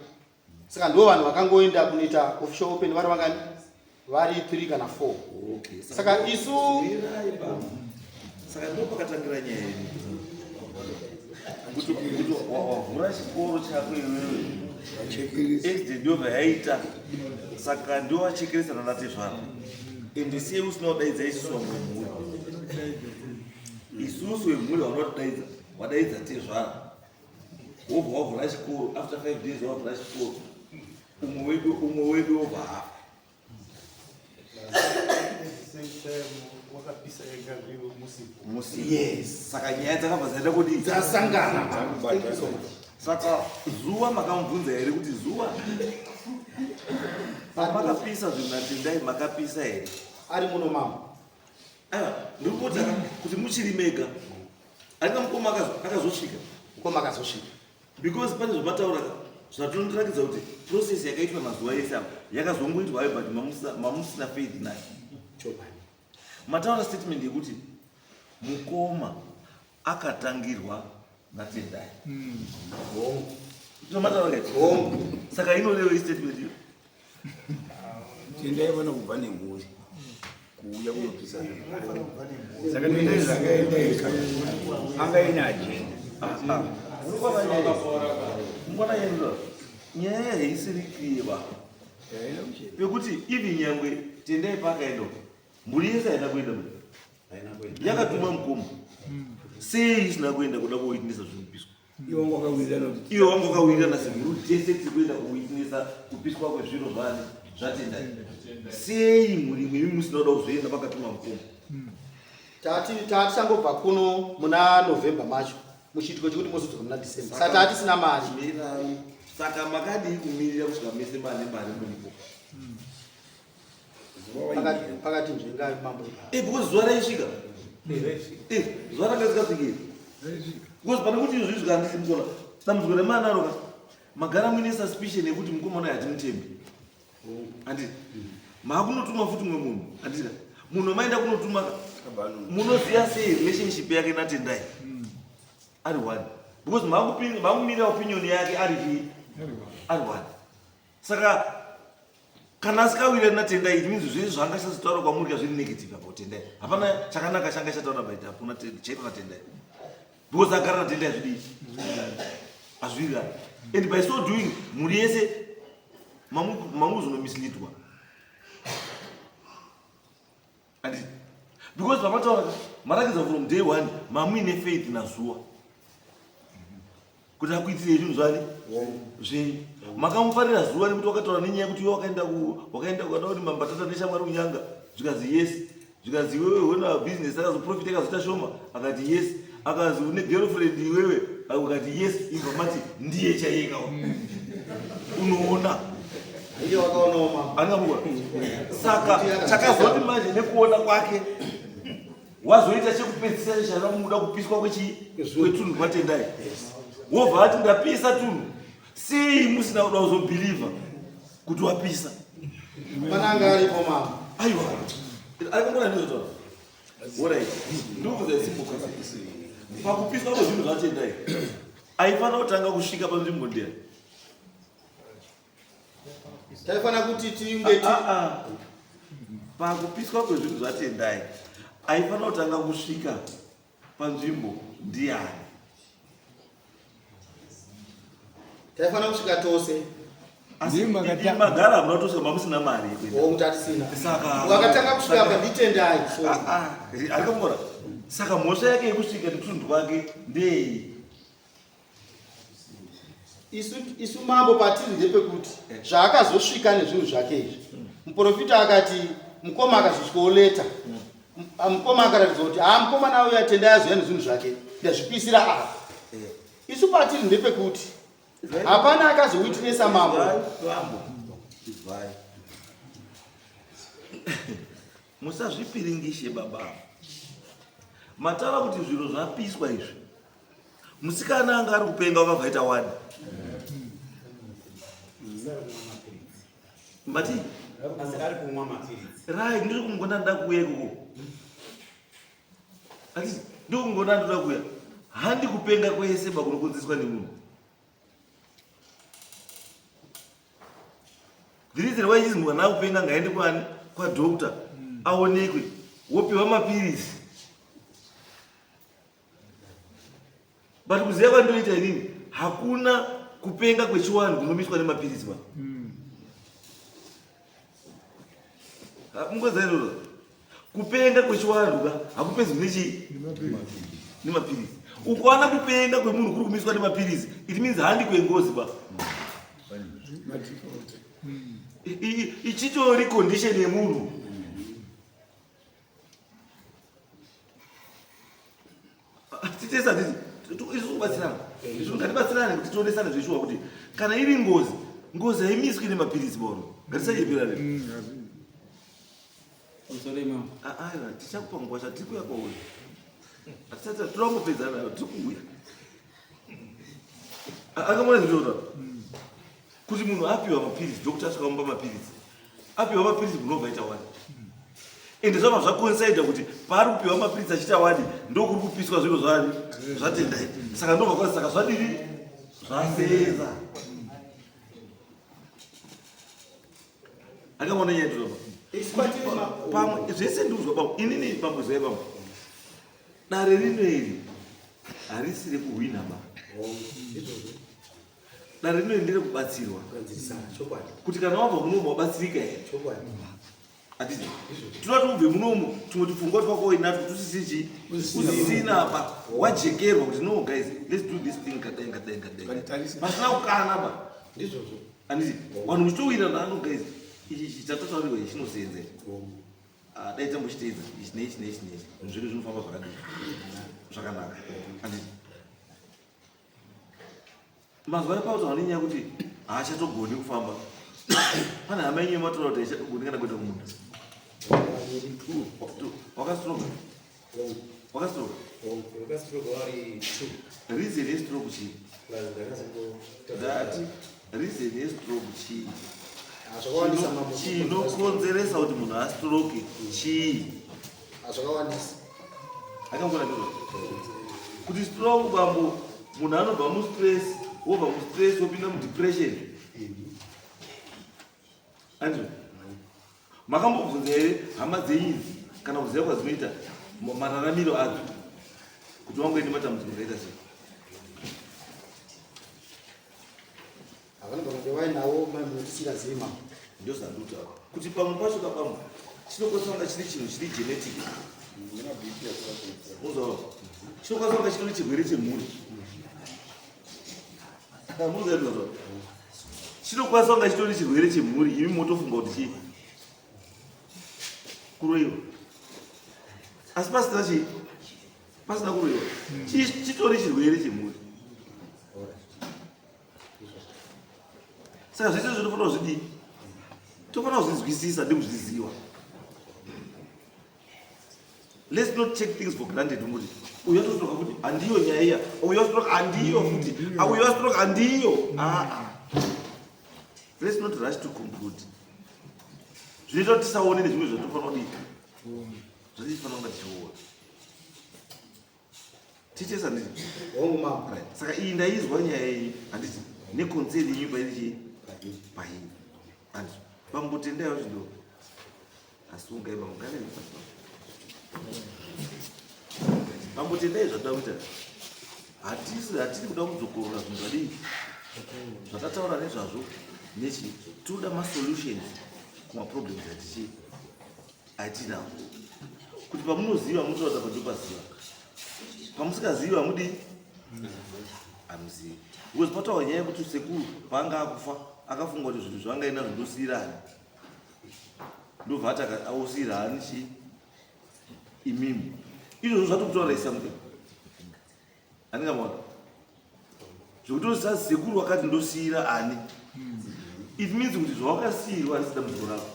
Saka ndivo vanhu vakangoenda kunoita official open vari vangani? Vari 3 kana 4. Okay. Saka isu Saka ndipo pakatangira nyaya yedu. Kuti wavhura chikoro chako iwewe. Accident ndobva yaita. Saka ndiwo vachekeresa nanatezvara. Ende sei usina kudaidza isusu vamwe vemhuri? Isusu vemhuri vanotidaidza, wadaidza tezvara. Wobva wavhura chikoro after 5 days wavhura chikoro. Umwe wedu wobva afa. At the same time, Wakapisa ega zviro musipo. Musi. Yes. Saka nyaya dzakabva dzaita kudii? Dzasangana. Thank you so much. Saka zuva makamubvunza here kuti zuva pamakapisa zvinhu naTendai makapisa here? Ari muno mama. Aiwa, ndiri kuudza kuti muchiri mega. Arina mukoma akazosvika. Mukoma akazosvika. Because pane zvamataura ka zvatondirakidza kuti process yakaitwa mazuva ese apa yakazongoitwa hayo but mamusina faith nayo. Chokwadi. Mataura statement yekuti mukoma akatangirwa naTendai. Hongu. Zvamataura kaiti. Hongu. Saka inorevei statement iyo? Tendai vana kubva nemhuri kuuya kunopisa. Saka tendai zvakaenda ega. Anga ine agenda. Mukwana yendo. Nyaya haisiri clear ba. Pekuti even nyangwe Tendai paakaenda mhuri yese haina kuenda mhuri. Yakatuma mukoma. Sei isina kuenda kuda kuwitnessa zvinopiswa? Iwe wanga wakawirirana kuti Iwe wanga wakawirirana semhuri tese tiri kuenda kuwitnessa kupiswa kwezviro zvani zvaTendai. Sei mhuri imwe imi musina kuda kuzoenda pakatuma mukoma? Tati tatichangobva kuno muna November macho muchiitiko chekuti mozodzoka muna December. Saka tatisina mari. Mirai. Saka makadii kumirira kusvika mese mane mari muripo? Pakati nzvengai mambo. Eh, because zuva raisvika. Eh, zuva ranga risikasviki. Because pane kuti izvi izvi handisi mukona. Dambudziko remana roka. Magara muine suspicion yekuti mukomana uyu hatimutembi. Handiti? Maakunotuma futi mumwe munhu. Handiti? Munhu maenda kunotuma munoziva sei relationship yake naTendai? Ari one. Because maakumirira opinion yake ari chii? Ari one. Saka kana asikawirani naTendai it means zvese zvaanga achazotaura kwamuri ka zviri negative about Tendai. Hapana chakanaka changa chataura by kuna chaitwa naTendai. Because agara naTendai zvidii? Hazviwirirani. And by so doing mhuri yese mamuzonomisleadwa. Anditi? Because pamataura marakidza from day one mamuine faith naZuwa. Kuti akuitire zvinhu zvani? Zvenyu. Makamufarira Zuwa nekuti wakataura nenyaya yekuti iwe wakaenda wakaenda ukada kuti mambatata neshamwari kunyanga zvikanzi yes. Zvikanzi iwewe hona business akazoprofita akazoita shoma akati yes. Akazi une girlfriend iwewe akati yes. Ibva mati ndiye chaiye kawa. Unoona. Iye wakaonawo mama. Angamuona. Saka chakazoti manje nekuona kwake wazoita chekupedzisira charamuda kupiswa kwechi kwetunhu kwaTendai. Wobva ati ndapisa tunhu. Sei musina kuda kuzobhilivha kuti wapisa? Pana anga aripo mama. Aiwa. Ari kungona ndizvo taura. Alright. Ndikuudza simple question. Pakupiswa kwezvinhu zvaTendai. Aifanira kutanga kusvika panzvimbo ndiani? Taifanira kuti tinge Pakupiswa kwezvinhu zvaTendai aifanira kutanga kusvika panzvimbo ndiani? Taifanira kusvika tose. Asi magara hamuna kutosvika mamusina mari yekuenda. Hongu tatisina. Saka wakatanga kusvika apa ndiTendai. Sorry. Ari kumboona. Saka mhosva yake yekusvika netunhu twake ndei? Isu, isu mambo patiri ndepekuti zvaakazosvika nezvinhu zvake izvi muprofita akati mukoma akazosvikawo leta mukoma akaratidza kuti haa mukomana uyu atendai azouya nezvinhu zvake ndazvipisira apa isu patiri ndepekuti hapana akazowitnesa mambo. Musazvipiringishe baba. Mataura kuti zviro zvapiswa izvi. Musikana anga ari kupenga wakabva aita wani. Mati? Ari kumwa mapiritsi. Right, ndiri kumugona ndoda kuuya ikoko. Ati ndiri kumugona ndoda kuuya. Handi kupenga kwese bakunokonzeswa nemunhu. The reason why izi mwana akupenga ngaende kwani kwa doctor aonekwe wopiwa mapiritsi. But kuziva kwandinoita inini hakuna kupenga kwechiwanhu kunomiswa nemapiritsi ba. Mungoziva izvozvo? Kupenga kwechiwanhu ka hakupedzwi nechii? Nemapiritsi. Ukaona kupenga kwemunhu kuri kumiswa nemapiritsi, it means handi kwengozi ba. Ichitori condition yemunhu. Titese handiti isu kubatsirana. Isu ngatibatsirane kuti tionesane zveshuwa kuti kana iri ngozi, ngozi haimiswi nemapiritsi boro. Ngatisayeperane. Aiwa, tichakupa nguva chatiri kuuya kwauri. Hatisati toda kungopedza nayo, tiri kuuya. Akamona zvinotaura kuti munhu apiwa mapiritsi, doctor asvika mupa mapiritsi, apiwa mapiritsi munhu obva aita wani. Ende zvabva zvacoincida kuti paari kupiwa mapiritsi achiita wani ndokuri kupiswa zviro zvani zvatendai. Saka ndobva kwazi saka zvadini zvaseza. Akamona nyaya ndinopa. Pamwe zvese ndikuzwa pamwe inini pamwe zvaye pamwe. Dare rino iri harisi rekuhwina ba. Dare rino iri nderekubatsirwa. Kuti kana wabva munomu wabatsirika here? Handiti? Tinoda kuti ubve munomu tumwe tupfungwa twako uinatwo tusisi usisina ba wajekerwa kuti no guys let's do this thing kadai kadai kadai. Pasina kukana ba. Ndizvozvo. Handiti? Vanhu muchitowirana ano guys ichi ichi chatotaurirwa ichi chinosenza ichi. Ah, dai tambochiteedza ichi neichi neichi neichi zvinhu zvedu zvinofamba zvakadii zvakanaka handiti mazuva epauta vane nyaya yekuti haachatogoni kufamba pane hama yenyu yematora kuti haichatogoni kana kuenda kumunda wakastroka wakastroka reason yestroke chii ndati reason yestroke chii chinokonzeresa kuti munhu astroke chii zvakawandisa akangona ndizvo kuti stroke bambo munhu anobva mustress wobva mustress wopinda mudepression andrew Makambobvunza here hama dzenyu idzi kana kuziva kwadzinoita mararamiro adzo kuti wangoende matambudziko akaita sei? Havanogona kunge vainawo tisingazivi mama. Ndozvandotaura kuti pamwe pacho kapamwe chinokwanisa kunga chiri chinhu chiri genetic. Unoziva chinokwanisa kunga chitori chirwere chemhuri. Munoziva chinokwanisa kunga chitori chirwere chemhuri imi motofunga kuti chii kuroiwa asi pasina chii pasina kuroiwa chitori chirwere chemhuri saka zvese zvinofanira kuzvidii tofanira kuzvinzwisisa nekuzviziva Let's not take things for granted kuti uyu atostroka futi handiyo nyaya iya uyu astroka handiyo futi uyu astroka handiyo aa ah, ah. Let's not rush to conclude. Zvinoita kuti tisaone nezvimwe zvatofanira kudii zvatichifanira kunga tichiona. Tichesa handiti? Hongu mama. Right. Saka iyi ndaizwa nyaya iyi handiti neconcern yenyu pairi chii? Pairi. Handiti. Bambo tendai vachido. Asi ungai bambo ngave pasi. Bambo tendai zvatoda kuita. Hatisi hatiri kuda kudzokorora zvinhu zvadii? Zvatataura nezvazvo nechi tinoda masolutions kumaproblems atichi atinawo kuti pamunoziva munotaura pandopaziva pamusikazivi hamudii hamuzivi because pataura nyaya yekuti sekuru paanga akufa akafunga kuti zvinhu zvanga ina zvindosiira ani ndobva ati ausiyira ani chii imimi izvozvo zvatokutaura something andingamona zvekuti oziva sekuru wakati ndosiira ani it means kuti zvawakasiirwa harisi dambudziko rako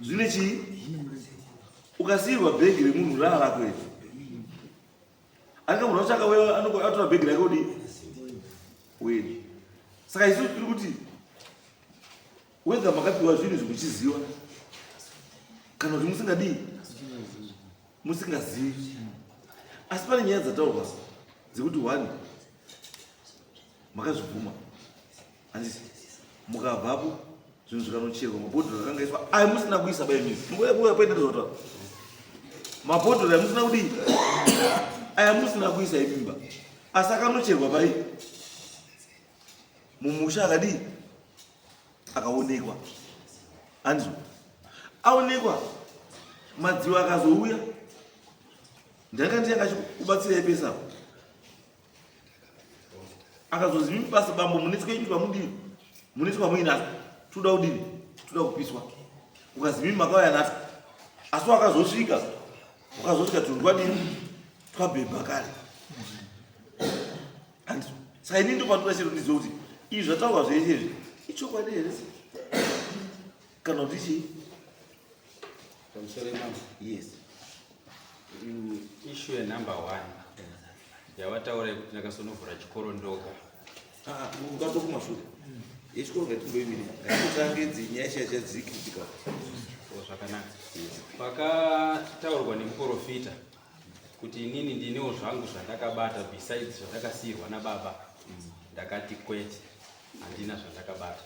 zvine chii ukasiirwa bhegi remunhu raa rako iri andingamona kuti akauya atora bhegi rake kudii weni saka isu tiri kuti wega makapiwa zvinhu zvikuchiziva kana kuti musingadii musingazivi asi pane nyaya dzataurwa dzekuti one makazvibvuma handiti mukabvapo zvinhu zvikanocherwa mabhodhoro akanga iswa ayo musina kuisa baimiziapoendezotaura mabhodhoro ayo musina kudii aya musina kuisa imimba asi akanocherwa pai mumusha akadii akaonekwa andizvo aonekwa madziwa akazouya ndanga ndiye akachikubatsirai pese apo akazozivi basa bambo mune twenyu twamudii mune twamuinatwo toda kudini toda kupiswa ukazivi makauya natwo asi wakazosvika wakazosvika tunhu twadini Twabhebha kare. And saka ini ndopandoda chero ndizive kuti izvi zvataurwa zvese izvi ichokwadi here kana kuti chii? Pamusoro imambo. Yes. Issue yenumber one yawataura yekuti ndakasonovhura chikoro ndoga. Ah, ungato kumashure. Yechikoro ngatimboimire. Ngatitange dzinyaya chaya chadziri critical. Oh, zvakanaka. Pakataurwa nemuprofita kuti inini ndinewo zvangu zvandakabata besides zvandakasiirwa nababa, ndakati kwete, handina zvandakabata.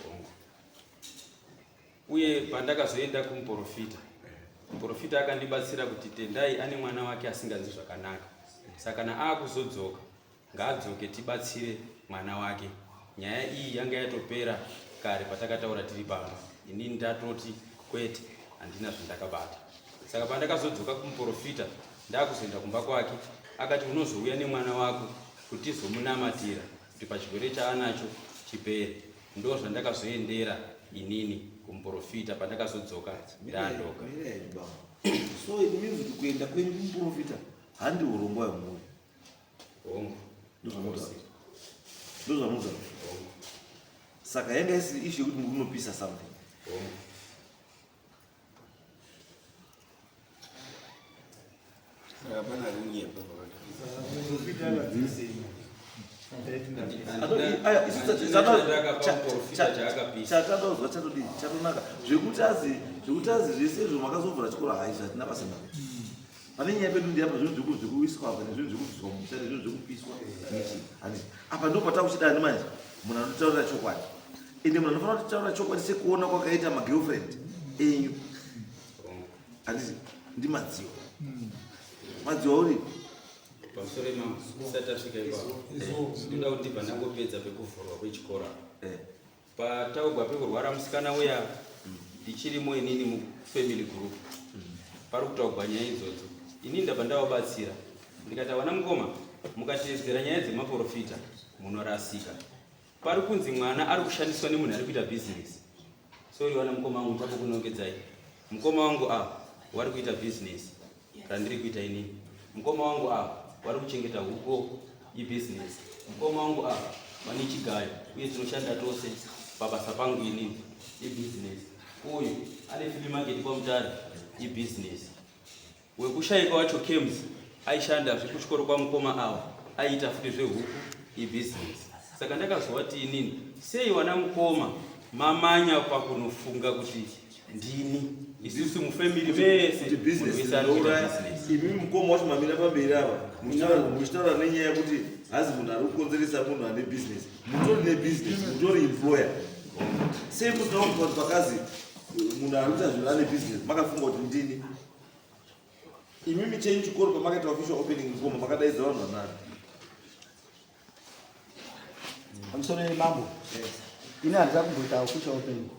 Hongu. Uye pandakazoenda kumuprofita, muprofita akandibatsira kuti Tendai ane mwana wake asinganzwi zvakanaka, saka kana akuzodzoka ngaadzoke tibatsire mwana wake. Nyaya iyi yanga yatopera kare patakataura tiri pamba, inini ndatoti kwete, handina zvandakabata. Saka pandakazodzoka kumuprofita ndakuzoenda kumba kwake, akati unozouya nemwana wako kuti tizomunamatira kuti pachirwere chaanacho chipere. Ndo zvandakazoendera inini kumuprofita pandakazodzoka ndandoga. So it means kuti kuenda kwenyu kumuprofita handi urongwa hwemhuri. Hongu. Ndozvamunotaura. Saka yanga isiri issue yekuti muri kunopisa something. Hongu. Saka pana runyepa pakati. Chatadozwa chatodii chatonaka zvekuti azi zvekuti azi zvese izvo makazovhura chikoro hai zvatina basa nazvo. Pane nyaya pedu ndiyapa zvinhu zvekuiswa apa nezvinhu zvekubviswa mumusha nezvinhu zvekupiswa nechi handiti apa ndo patakuchidani manje munhu anotaurira chokwadi ende munhu anofanira kutaura chokwadi sekuona kwakaita magirlfriend enyu handiti ndimadziwa madziwa uri Pamusoro imambo, tisati tasvika ipapo, ndinoda kuti ndibva ndangopedza pekuvhurwa kwechikoro apa. Pataugwa pekurwara musikana uya, ndichirimo inini mufamily group, pari kutaugwa nyaya idzodzo. Inini ndabva ndavabatsira, ndikati avana mukoma, mukateedzera nyaya dzemaprofita munorasika. Pari kunzi mwana ari kushandiswa nemunhu ari kuita business. Sorry vana mukoma wangu, takukunongedzai. Mukoma wangu ava wari kuita business randiri kuita inini. Mukoma wangu ava wari kuchengeta huku ibusiness. Mukoma wangu ava vane chigayo uye tinoshanda tose pabasa pangu inini ibusiness. Uyu ane flea market kwaMutare ibusiness. Wekushaika wacho Kems aishanda zvekuchikoro kwamukoma ava aiita futi zvehuku ibusiness. Saka ndakazovati inini sei wana mukoma mamanya pakunofunga kuti ndini isusu mufamily mese kuti business munhu wese ari kuita inouraya business. Imi mukoma wacho mamira pamberi apa muchitaura nenyaya yekuti hazi munhu ari kukonzeresa munhu ane business, mutori nebusiness, mutori employer. Sei musina kuti pakazi munhu ari kuita zvinhu ane business makafunga kuti ndini? Imimi chenyu chikoro pamakaita official opening mukoma makadaidza vanhu vanani? Pamusoro yemambo, ini handina kumboita official opening.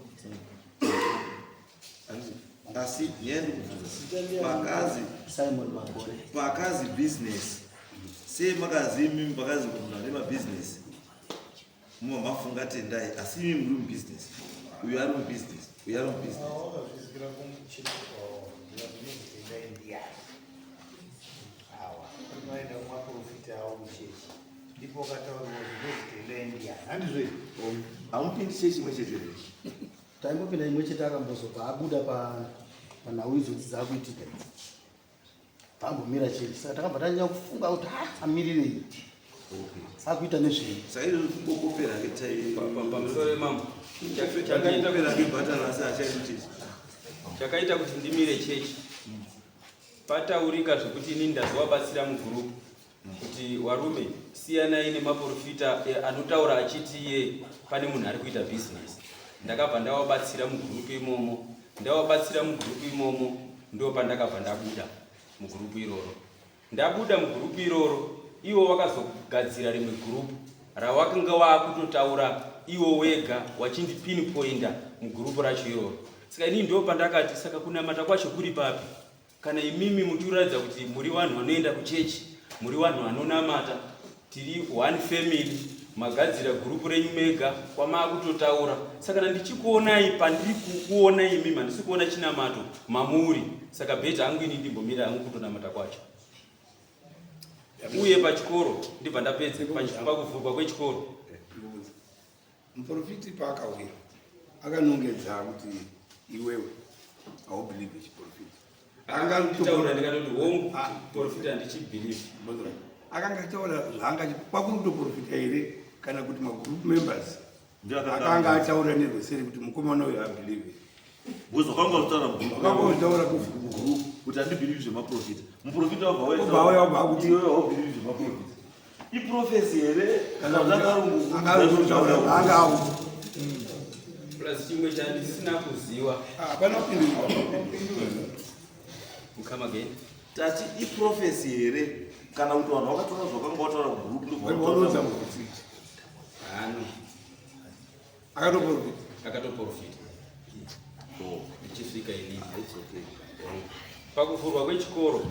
Asi nyaya ndikubvunza pakazi Simon Makore pakazi business sei makazi imimi pakazi munhu ane mabusiness muma mafunga Tendai, asi imimi muri mubusiness, uyu ari mubusiness, uyu ari mubusiness. Wakazvizwira kumuchini Tendai ndiyani awa vaenda kumaprofita avo kuchechi, ndipo wakataurirwa zvinozi Tendai ndiyani, handizvo izvi? Hamupindi chechi imwe chete here? Taimbopinda imwe chete, akambozobva abuda panhau idzodzi dzakuitika idzi, pambomira chechi. Saka takabva tanyanya kufunga kuti ha amirirei, akuita nezvei? Saka izvo kungokopera ke. Pamusoro yemambo, Chakaita ke bhatara asi hachaiti chechi. Chakaita kuti ndimire chechi, pataurika zvekuti inini ndazovabatsira mugurupu kuti warume siyanai nemaprofita anotaura achiti iye pane munhu ari kuita bhizinesi. Ndakabva ndavabatsira mugurupu imomo, ndavabatsira mugurupu imomo, ndo pandakabva ndabuda mugurupu iroro. Ndabuda mugurupu iroro, iwo wakazogadzira rimwe gurupu rawakanga waakutotaura iwo wega wachindipinpoinda mugurupu racho iroro. Saka inini ndo pandakati saka kunamata kwacho kuri papi kana imimi muchiratidza kuti muri vanhu vanoenda kuchechi, muri vanhu vanonamata, tiri one family. Magadzira gurupu renyu mega kwamaakutotaura. Saka kana ndichikuonai pandiri kukuonai imimi handisi kuona chinamato mamuri. Saka better hangu ini ndimbomira hangu kutonamata kwacho. Uye pachikoro ndibva ndapedza pakuvhurwa kwechikoro. Muprofiti paakauya akanongedza kuti iwewe haubelieve chiprofiti. Akanganditaura ndikatoti hongu ah. profita handichibelieve. Akanga ataura zvaanga kwakuri kutoprofita here kana kuti magroup members akanga ataura nerweseri kuti mukomana uyu abelieve. Because wakanga uchitaura mugroup. Wakanga uchitaura kugroup kuti handibelieve zvemaprofita. Muprofita wabva wauya wabva akuti iwewe haubelieve zvemaprofita. Iprofesi here kana akarungu? Plus chimwe chandisina kuziwa. Hapana kupindura. Come again. Tati iprofesi here kana kuti vanhu vakatora zvakanga wataura kugroup ndobva muprofita. Hano. Akatoprofita. Akatoprofita. Oh, ndichisvika ini. It's okay. Pakuvhurwa kwechikoro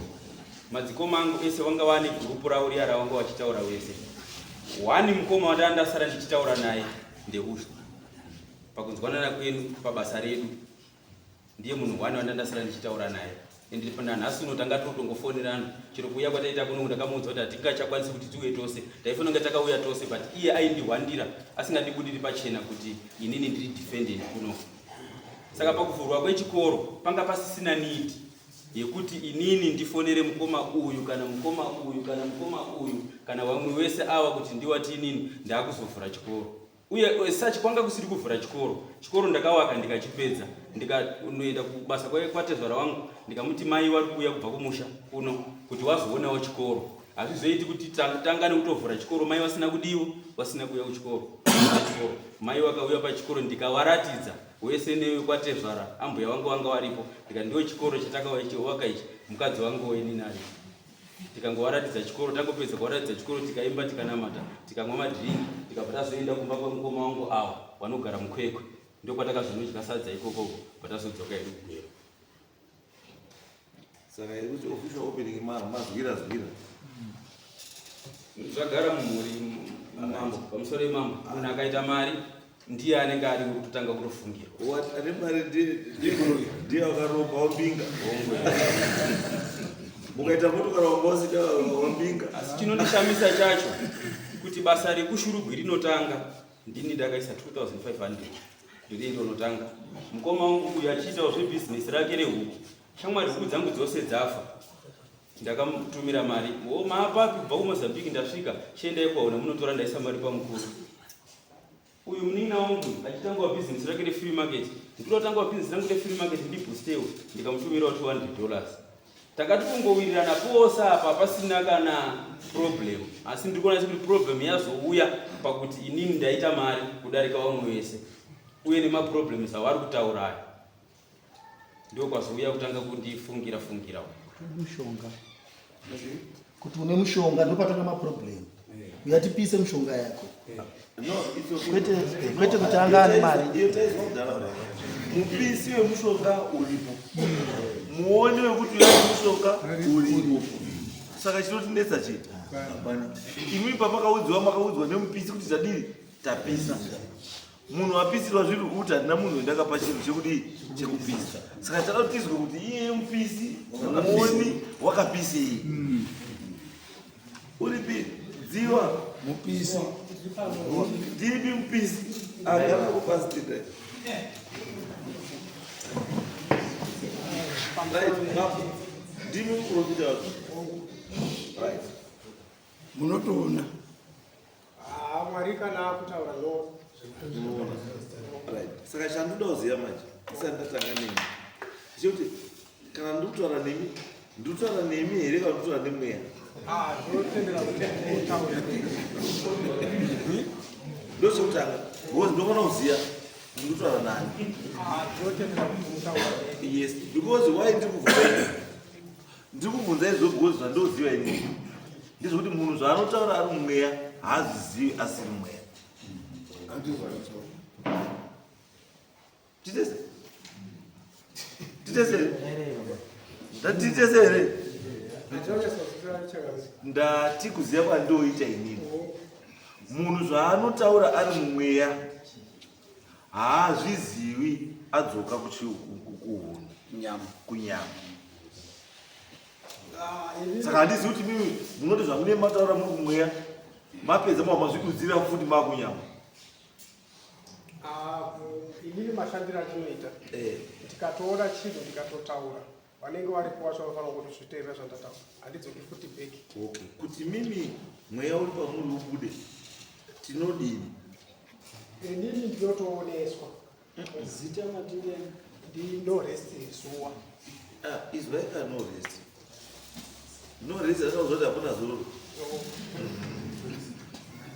madzikoma angu ese vanga vane gurupu ravo riya ravanga vachitaura wese. One mukoma wandanga ndasara ndichitaura naye ndeuyu. Pakunzwanana kwedu pabasa redu ndiye munhu one wandanga ndasara ndichitaura naye. And nanhasi uno tanga totongofonerana chero kuuya kwataita kuno ndakamuudza kuti hatingachakwanisi kuti tiuye tose taifanira kunge takauya tose but iye aindihwandira asingandibudiri pachena kuti inini ndiri defendant kuno. Saka pakuvhurwa kwechikoro panga pasisina need yekuti inini ndifonere mukoma uyu kana mukoma uyu kana mukoma uyu kana vamwe wese ava kuti ndiwati inini ndakuzovhura chikoro. Uye such kwanga kusiri kuvhura chikoro. Chikoro ndakawaka ndikachipedza ndikanoenda kubasa kwatezvara wangu ndikamuti mai wari kuuya kubva kumusha kuno kuti wazoonawo chikoro. Hazvizoiti kuti tanga nekutovhura chikoro mai vasina kudiwo vasina kuuya kuchikoro. Chikoro mai vakauya pachikoro ndikawaratidza wese newekwatezvara ambuya vangu vanga varipo ndikati ndiwo chikoro chatakawaka ichi mukadzi wangu inini aripo tikangovaratidza chikoro tangopedza kuvaratidza chikoro tikaimba tikanamata tikamwa madhiringi tikabva tazoenda kumba kwemukoma wangu awa vanogara mukwekwe ndokwatakazonodya sadza ikokoko patazodzoka hedu kugwero. Saka iri kuti official opening mazwira zwira. Zvagara mumhuri mambo pamusoro yemambo munhu akaita mari ndiye anenge ari kutotanga kutofungirwa. Ane mari ndiye akaromba wambinga. Mukaita motokari wanga usina wambinga. Asi chinondishamisa chacho kuti basa rekushurugwi rinotanga ndini ndakaisa 2500 ndiri ndonotanga. Mukoma wangu uyu achiitawo zvebhizinesi rake rehuku. Shamwari huku dzangu dzose dzafa. Ndakamutumira mari. O maapapi kubva kuMozambique ndasvika. Chiendai kwaona munotora ndaisa mari pamukuru. Uyu munin'ina wangu achitangawo bhizinesi rake refree market. Ndinotangawo bhizinesi rangu refree market ndiboostewo ndikamutumirawo $200. Takati kungowirirana pose apa pasina kana problem. Asi ndiri kuona sekuti problem yazouya pakuti inini ndaita mari kudarika vamwe vese. Uye nemaproblems avari kutaura aya. Ndokwazouya kutanga kundifungira fungira. Mushonga. Kuti une mushonga ndopatanga maproblem. Uyatipise mushonga yako. Kwete kwete kuti anga ane mari. Mupisi wemushonga uripo. Muoni wekuti uya mushonga uripo. Saka chinotinetsa chii? Hapana. Imwi pamakaudzwa makaudzwa nemupisi kuti tadii? Tapisa. Munhu apisirwa zviri kuti handina munhu wendakapa chinhu chekudii chekupisa. Saka chada kuti tizwe kuti iye mupisi muoni wakapisei. Uripi dziwa mupisi ndiripi mupisi agara kupasi tendai. Right, now, ndimi muprofita wacho. Right. Munotoona. Ah, Mwari kana akutaura ndo zvinoona. Right. Saka chandoda kuziva manje ndisati ndatanga nemi ndechekuti kana ndikutaura nemi ndikutaura nemi here kana ndikutaura nemweya? Ah, ndinotendera kuti utaure. Ndochekutanga because ndinofanira kuziva kuti ndikutaura nani. Ah, ndinotendera kuti mutaure. Yes, because why ndikubvunza ndikubvunza izvo because zvandoziva inini ndezvekuti munhu zvaanotaura ari mumweya haazvizivi asiri mweya. Titese? Titese? Ndatitese here? Ndati kuziva kwandoita inini. Munhu zvaanotaura ari mumweya haazvizivi adzoka kuhunhu kunyama. Ah, Saka handizivi kuti mimi munoti zvamune mataura muri kumweya mapedza mava mazvidudzira futi makunyama. Ah, inini mashandiro atinoita eh. ndikatoona chinhu ndikatotaura vanenge varipo vacho vanofanira kutozviteerera zvandataura handidzoki futi bheki okay kuti mimi mweya uri pamuri ubude tinodini inini ndinotooneswa zita matiri ndi no rest zuwa ah, izwai ka no rest no rest asina kuzoti hakuna zororo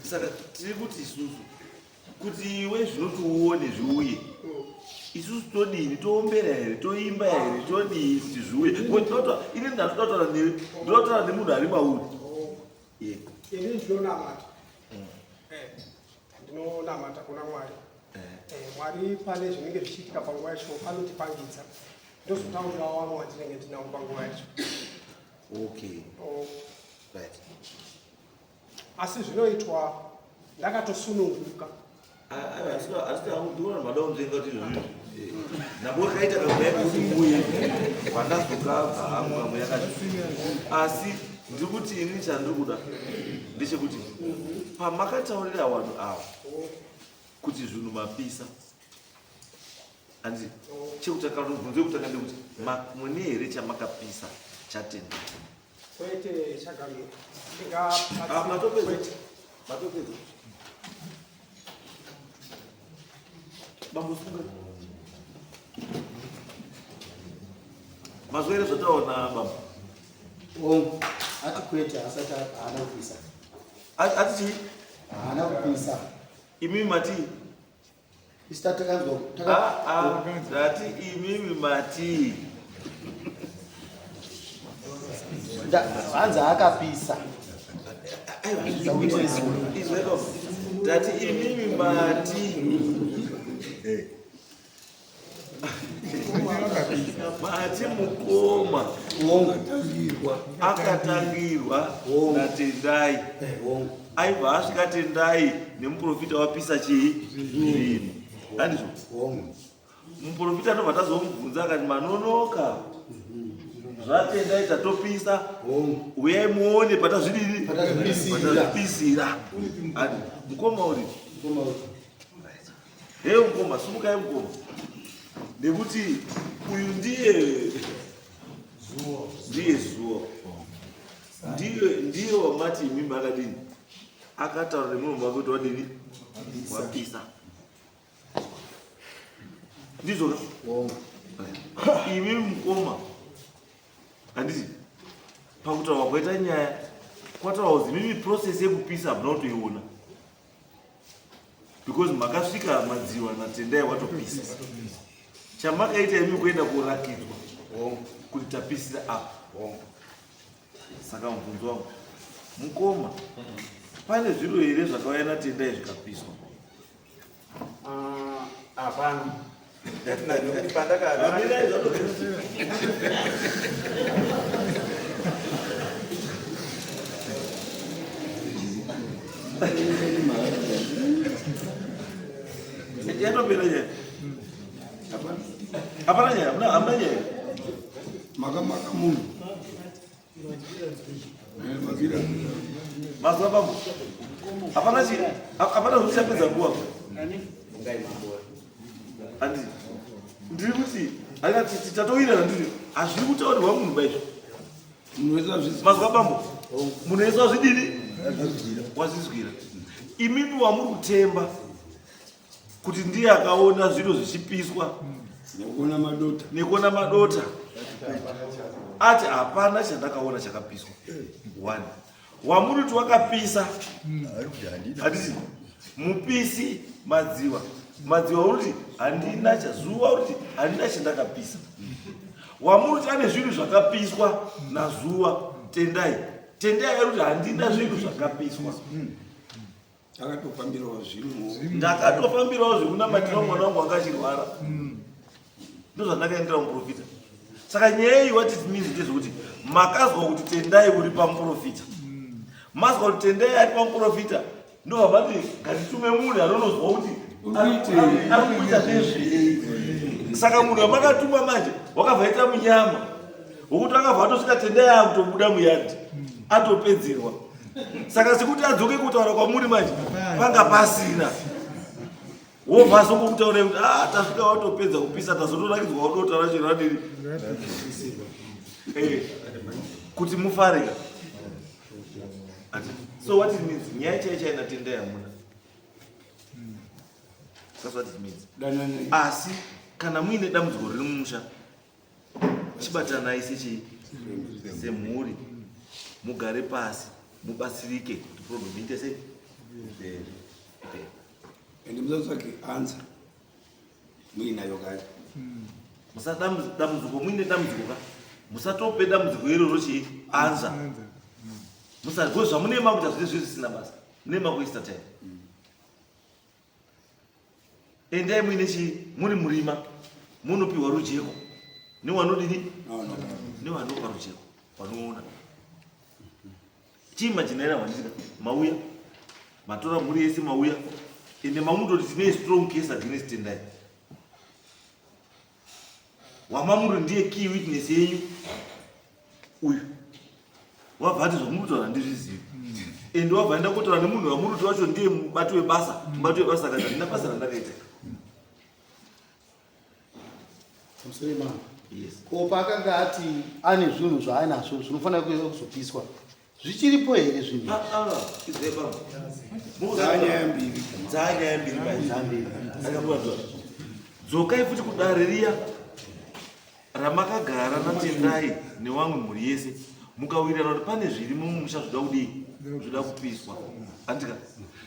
saka tiri kuti isusu kuti iwe zvinoti uone zviuye isusu todini toombera here toimba here todii kuti zviuye ini ndatotaura newe ndotaura nemunhu ari mauri ini ndinonamata mm. eh, ndinonamata kuna mwari eh. Eh, mwari pane zvinenge zvichiitika panguva yacho anotipangidza ndozotaurirawo vamwe vandinenge ndinawo panguva yacho okay oh. right asi zvinoitwa ndakatosununguka ndikuona mada kunzvenga kuti izvozvi nabo kaita kamweya kekuti muuye pandazokabva hangu kamweya kacho asi ndiri kuti ini chandiri kuda ndechekuti pamakataurira vanhu ava kuti zvinhu mapisa andi chekutanga mubvunzo wekutanga ndekuti mune here chamakapisa chatenda kwete chagamira ah, matopedza matopedza bambo sunga mazuva ere zvataona bambo hongu ati kwete asati haana kupisa ati chii haana kupisa imimi matii Isu takanzwa ah, ah, ndati imimi matii hanzi akapisa ndati imimi mati mati mukoma akatangirwa natendai aibva asvika tendai nemuprofita wapisa chii zvinhu andizvo muprofita ndobva tazomubvunza akati manonoka zvatendai tatopisa uyai muone patazvidini patazvipisira mukoma uri Heyo mukoma, sumukai mukoma. Nekuti uyu ndiye zuwa. Ndiye zuwa. Ndiye ndiye wamati imimi akadini? Akataura nemuromo wake kuti wadini? Wapisa. Ndizvo ka? Imi mukoma. Handiti pakutaura kwaita nyaya kwataura kuzi mimi process yekupisa hamuna kutoiona. because makasvika madziwa natendai watopisa chamakaita imi kuenda korakidzwa kuti tapisira apa saka mubvunzo wangu mukoma pane zviro here zvakauya natendai zvikapiswa ah, hapana Yatopera nyaya. Hapana nyaya, hamuna hamuna nyaya. Makamaka munhu. Mazuva bambo. Hapana chi hapana zvichapedza nguva. Andi ndiri kuti aina tatowirana ndiri hazviri kutaurirwa munhu baizvo. Mazuva bambo. Munhu wese wazvidini? Wazvizwira. Imimi wamuri kutemba kuti ndiye akaona zviro zvichipiswa nekuona madota nekuona madota ati hapana chandakaona chakapiswa one wamuriti wakapisa hatisi mupisi madziwa madziwa uruti handina chazuva uruti handina chandakapisa wamuriti ane zvinhu zvakapiswa nazuva tendai tendai aruti handina zvinhu zvakapiswa Akatofambirawo zvinhu. Ndakatofambirawo zvekunamatira mwana wangu wanga achirwara. Ndozvandakaendera muprofita. Saka nyaya iyi what it means ndezvekuti makazwa kuti tendai uri pamuprofita. Mazwa kuti tendai ari pamuprofita. Ndobva vati ngatitume munhu anonozwa kuti ari kuita nezvei. Saka munhu wamakatuma manje wakabva aita munyama wokuti akabva atosvika tendai akutobuda muyadhi atopedzerwa. Saka sekuti adzoke kutaura kwamuri manje panga pasina. Wobva azongokutaurira kuti ah tasvika watopedza kupisa tazotorakidzwa wadota racho radini. Eh, kuti mufarika. So what it means, nyaya chaiyo chaiyo natendai hamuna. That's what it means. Asi kana muine dambudziko riri mumusha chibatanai sechii semhuri mugare pasi mubatsirike kuti problem iite sei ipere. Ende musatsvage answer muinayo kare. Musadambudziko muine dambudziko ka musatope dambudziko iroro chii answer. Musa zvamune makuita zvine zvinhu zvisina basa. Mune makuista time. Endai muine chii muri murima munopiwa rujeko newanodini newanopa rujeko vanoona. Chiimajinaira handisika mauya matora mhuri yese mauya ende mamutoti tine strong case against Tendai wamamuri ndiye key witness yenyu uyu wabva ati zvamuri kutaura handizvizivi ende wabva aenda kotaura nemunhu wamuri kuti wacho ndiye mubati webasa mubati webasa akati handina basa randakaita Suleiman. Yes. Ko paakanga ati ane zvinhu zvaainazvo zvinofanira kuenda kuzopiswa zvichiripo here zvinhu? Ah, ah, izwe baba. Dzanyaya mbiri. Dzanyaya mbiri bai. Akabuda. Dzokai futi kudare riya ramakagara naTendai newamwe mhuri yese mukawirirana kuti pane zvirimo mumusha zvoda kudii zvoda kupiswa andika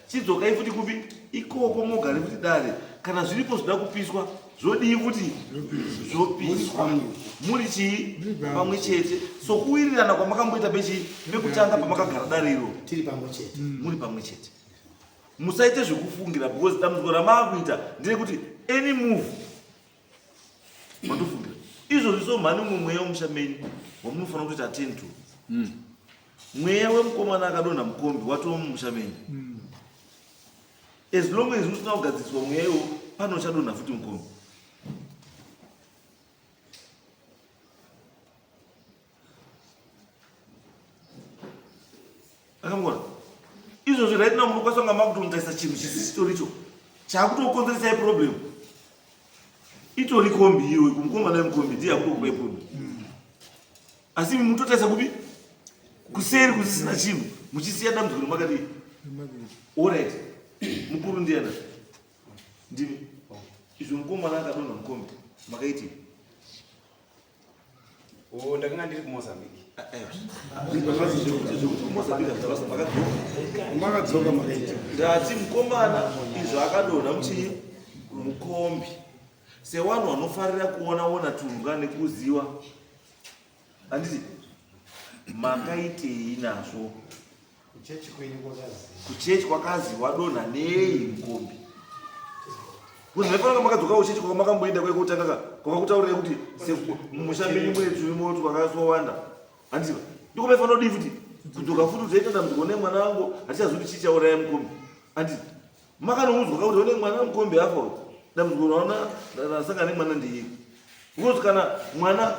chidzokai futi kupi ikoko mogare futi dare kana zviripo zvoda kupiswa zvodii futi zvopiswa muri chii pamwe chete so kuwirirana kwamakamboita pechii pekutanga pamakagara dare iro tiri pamwe chete muri pamwe chete musaite zvekufungira because dambudziko ramaakuita nderekuti any move Mandofungira. Izvozvi so mhani umwe mweya wemusha menyu wamunofanira kutoita attend to. Mweya wemukomana akadonha mukombi watova mumusha menyu. As long as usina kugadziriswa mweya iwo pane uchadonha futi mukombi. Akamukona. Izvozvi right now munokwanisa kunga makutomutarisa chinhu chisisitoricho chakutokonzeresai problem. Itori kombi iyoyo kumukomana wemukombi ndiye akutokupai problem. Asi imi mutotarisa kupi? Kuseri kusisina chinhu muchisiya dambudziko remakadii. Alright. Mukuru ndiyana? Ndimi. Izvo mukomana akadonha mukombi makaitei? Oh, ndakanga ndiri kuMozambique. Makadzoka makaita. Ndati mukomana izvo akadonha muchii mukombi sewanhu vanofarira kuona ona tumbwa nekuziwa handiti makaitei nazvo Kuchechi kwenyu kwakazi. Kuchechi kwakazi wadonha nei mukombi? Kuti maifanira makadzoka kuchechi kwamakamboenda kweko kutanga ka kwakakutaurira kuti mumusha menyu mune turimo twakasowanda. Handiti ndiko maifanira kudii futi kudzoka futi uzoita dambudziko nemwana wangu hatichazivi kuti chii chauraya mukombi. Handiti makanoudzwa ka kuti one mwana mukombi afa uyu dambudziko raona rasangana nemwana ndeiyi. Because kana mwana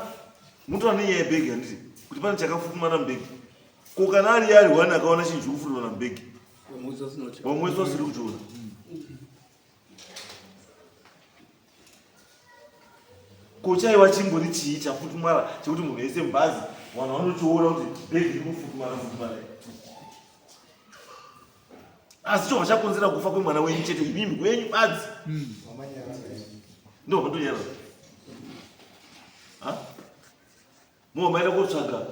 mutoona nenyaya yebhegi handiti kuti pane chakafumana mubhegi. Ko kana ari ari one akaona chinhu chikufurirwa mubhegi vamwe wese vasiri kuchiona. Ko chaiva chimbori chii chafutumara chekuti munhu wese mubhazi vanhu vanochiona kuti bhegi riri kufutumara futumara. Asi chobva chakonzera kufa kwemwana wenyu chete imimi kwenyu badzi. Ndobva tonyarara. Ha? Mobva maenda kotsvaga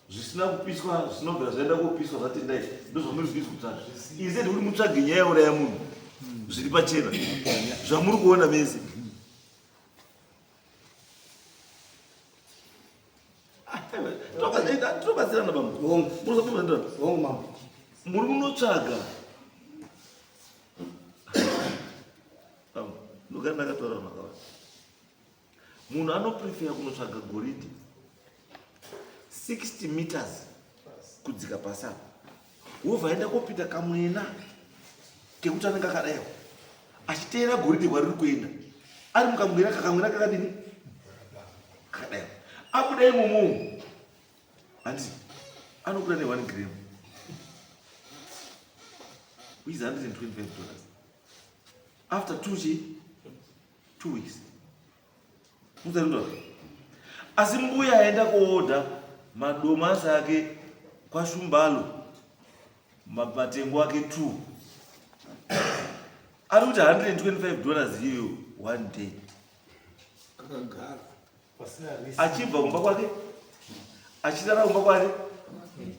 zvisina kupiswa zvisina kubvira zvaenda kopiswa zvatendai ndozvamuri busy kutsvaga instead kuti mutsvage nyaya yauraya munhu zviri pachena zvamuri kuona mese tobatsirana bambo muri kunotsvaga ndogara ndakataura makawanda Munhu anoprefer kunotsvaga goridhe 60 meters kudzika pasi apa wobva aenda kopinda kamwena kekuti anenge akadaiwo achiteera goridhe kwariri kuenda ari mukamwira kakamwira kakadini kakadaiwo abuda imomo handiti anobuda ne 1 gram which is 125 dollars after two chi 2 weeks. Muzarundwa asi mbuya aenda kuodha madomasi ake kwaShumbalo, matengo ake 2 ari kuti 125 dollars iyoyo one day. Akagara. Achibva kumba kwake, achirara kumba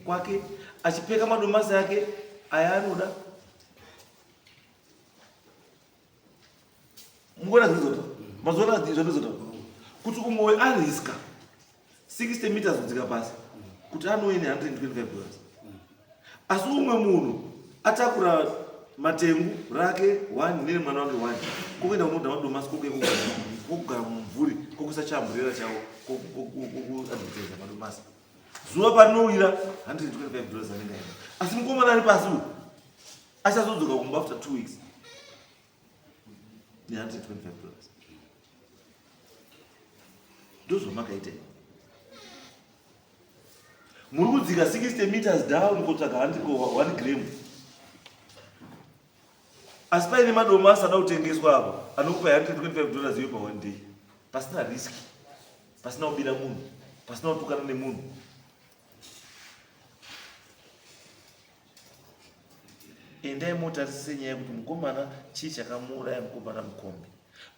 kwake, achipeka madomasi ake aya anoda. Mukuona zvinozota mazuva zvinozota kuti umwe ariska 60 meters kudzika pasi kuti anouye ne125 dollars, asi umwe munhu atakura matengu rake one nere mwana wake one kokuenda kunoda madomasi, kokugara mumvuri, kokuisa chamburera chavo, kokuadvertisa madomasi. Zuva parinowira 125 dollars anenge aina, asi mukomana ari pasi uyu achazodzoka kumba after 2 weeks ne125 dollars. Ndozvamakaita, muri kudzika 60 meters down kotsvaga 1 gram, asi paine madomasi ada kutengeswa apa anokupa 125 dollars iyo pa one day, pasina risk, pasina kubira munhu, pasina kutukana nemunhu. Endai motarisise nyaya yekuti mukomana chii chakamuuraya, mukomana mukombi,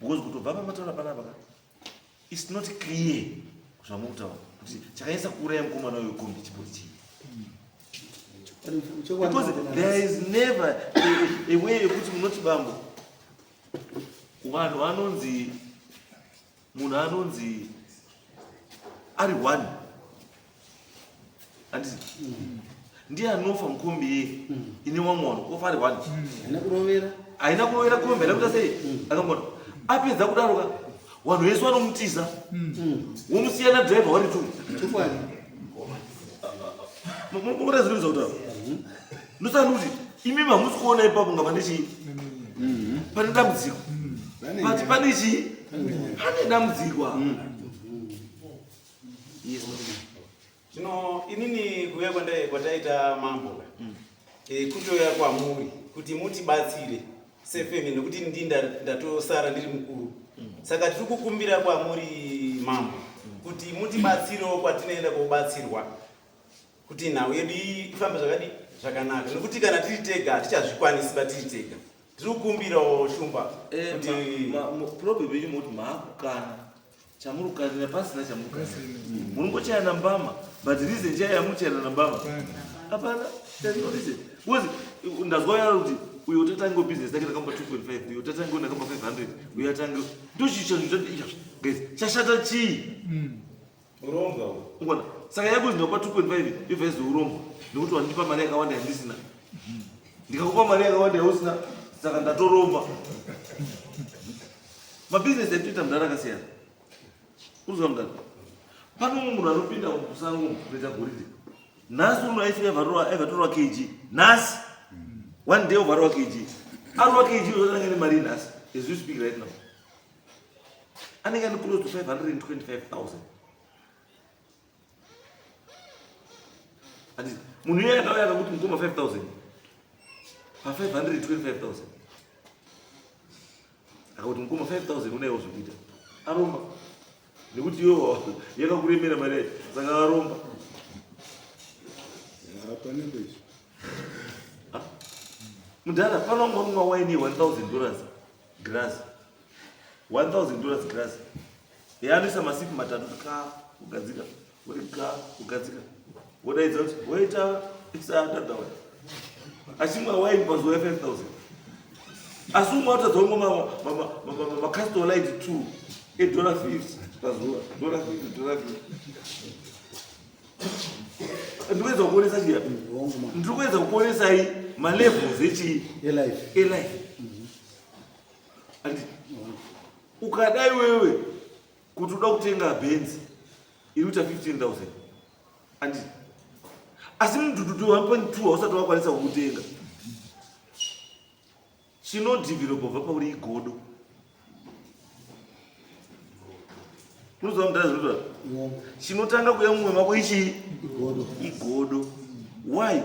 because kutobva pamataura panapa ka, it's not clear zvamukutaura kuti chakanyasa kuuraya mukomana uyu kombi chibori chii, because there is never a way yekuti munoti bambo vanhu vanonzi munhu anonzi ari one, handiti? Ndiye anofa mukombi iye ine wamwe wanhu ofa ari one. Haina kurovera. Haina kurovera kombi, haina kuita sei. Akangona apedza kudaro ka, vanhu vese vanomutiza, womusiya nadhiraivha wari two. Chokwadi. Mukura zvinoza kutaura ndosaka kuti imimi hamusi kuona ipapo nga pane chii, pane dambudziko, but pane chii, pane dambudziko apa. Yes. Zvino inini kuuya kwataita mambo kutouya kwamuri kuti mutibatsire sefamily, nekuti ndi ndatosara ndiri mukuru. Saka tiri kukumbira kwamuri mambo kuti mutibatsirewo kwatinoenda kobatsirwa kuti nhau yedu ifambe zvakadi zvakanaka, nekuti kana tiri tega hatichazvikwanisi. Ba tiri tega tiri kukumbirawo shumba kuti Problem yenyu moti maakukana chamuri kukanira pasina chamuri kukanira, munongochayana mbama, but reason chaiyo yamuchayana mbama hapana. There's no reason, because ndazwa yaro kuti uyo tatange business yake ndakamba 2.5, uyo tatange ndakamba 500, uyo atange ndochicha. Guys, chashata chii? Urombwa. Ungona saka yako ndinopa 2.5 yobva izourombo nekuti wandipa mari yakawanda yandisina, ndikakupa mari yakawanda yausina, saka ndatoromba. Mabhizinesi atoita mudhara akasiyana. Uzwa mudhara, pano umwe munhu anopinda musango kunoita goridhe nhasi uno aifika aivatorwa kg nhasi, one day ovharwa kg, arwa kg, uzotanga nemari nhasi. As we speak right now anenge ane close to 525,000. Handiti munhu iye akauya akakuti mukoma 5000 pa525,000, akakuti mukoma 5000 unaiwo zvekuita, aromba, nekuti iwo yakakuremera mari yacho, saka aromba. Panenge izvi. Mudhara, pano vamwe vanomwa waini ye1000 dollars glass, 1000 dollars glass, yaanoisa masipi matatu, ka kugadzika uri ka kugadzika, wodaidza kuti waita isa dadawa, achimwa waini pazuva ye5000, asi umwe atadza kumwa maCastle Lite 2 edollar 50 pazuva, dollar 50, dollar 50. Ndikuedza kuonesa chiya, ndiri kuedza kuonesai malevels echii? Elife. Elife. Andi ukadai wewe kuti uda kutenga Benz iri kuita 15,000, andi asi mudhudhudhu 1.2 hausati wakwanisa kuutenga. Chinodevelopa kubva pauri igodo. Unoziva mudhara zvinotaura? Chinotanga kuya mumwe mako ichii? Igodo. Why?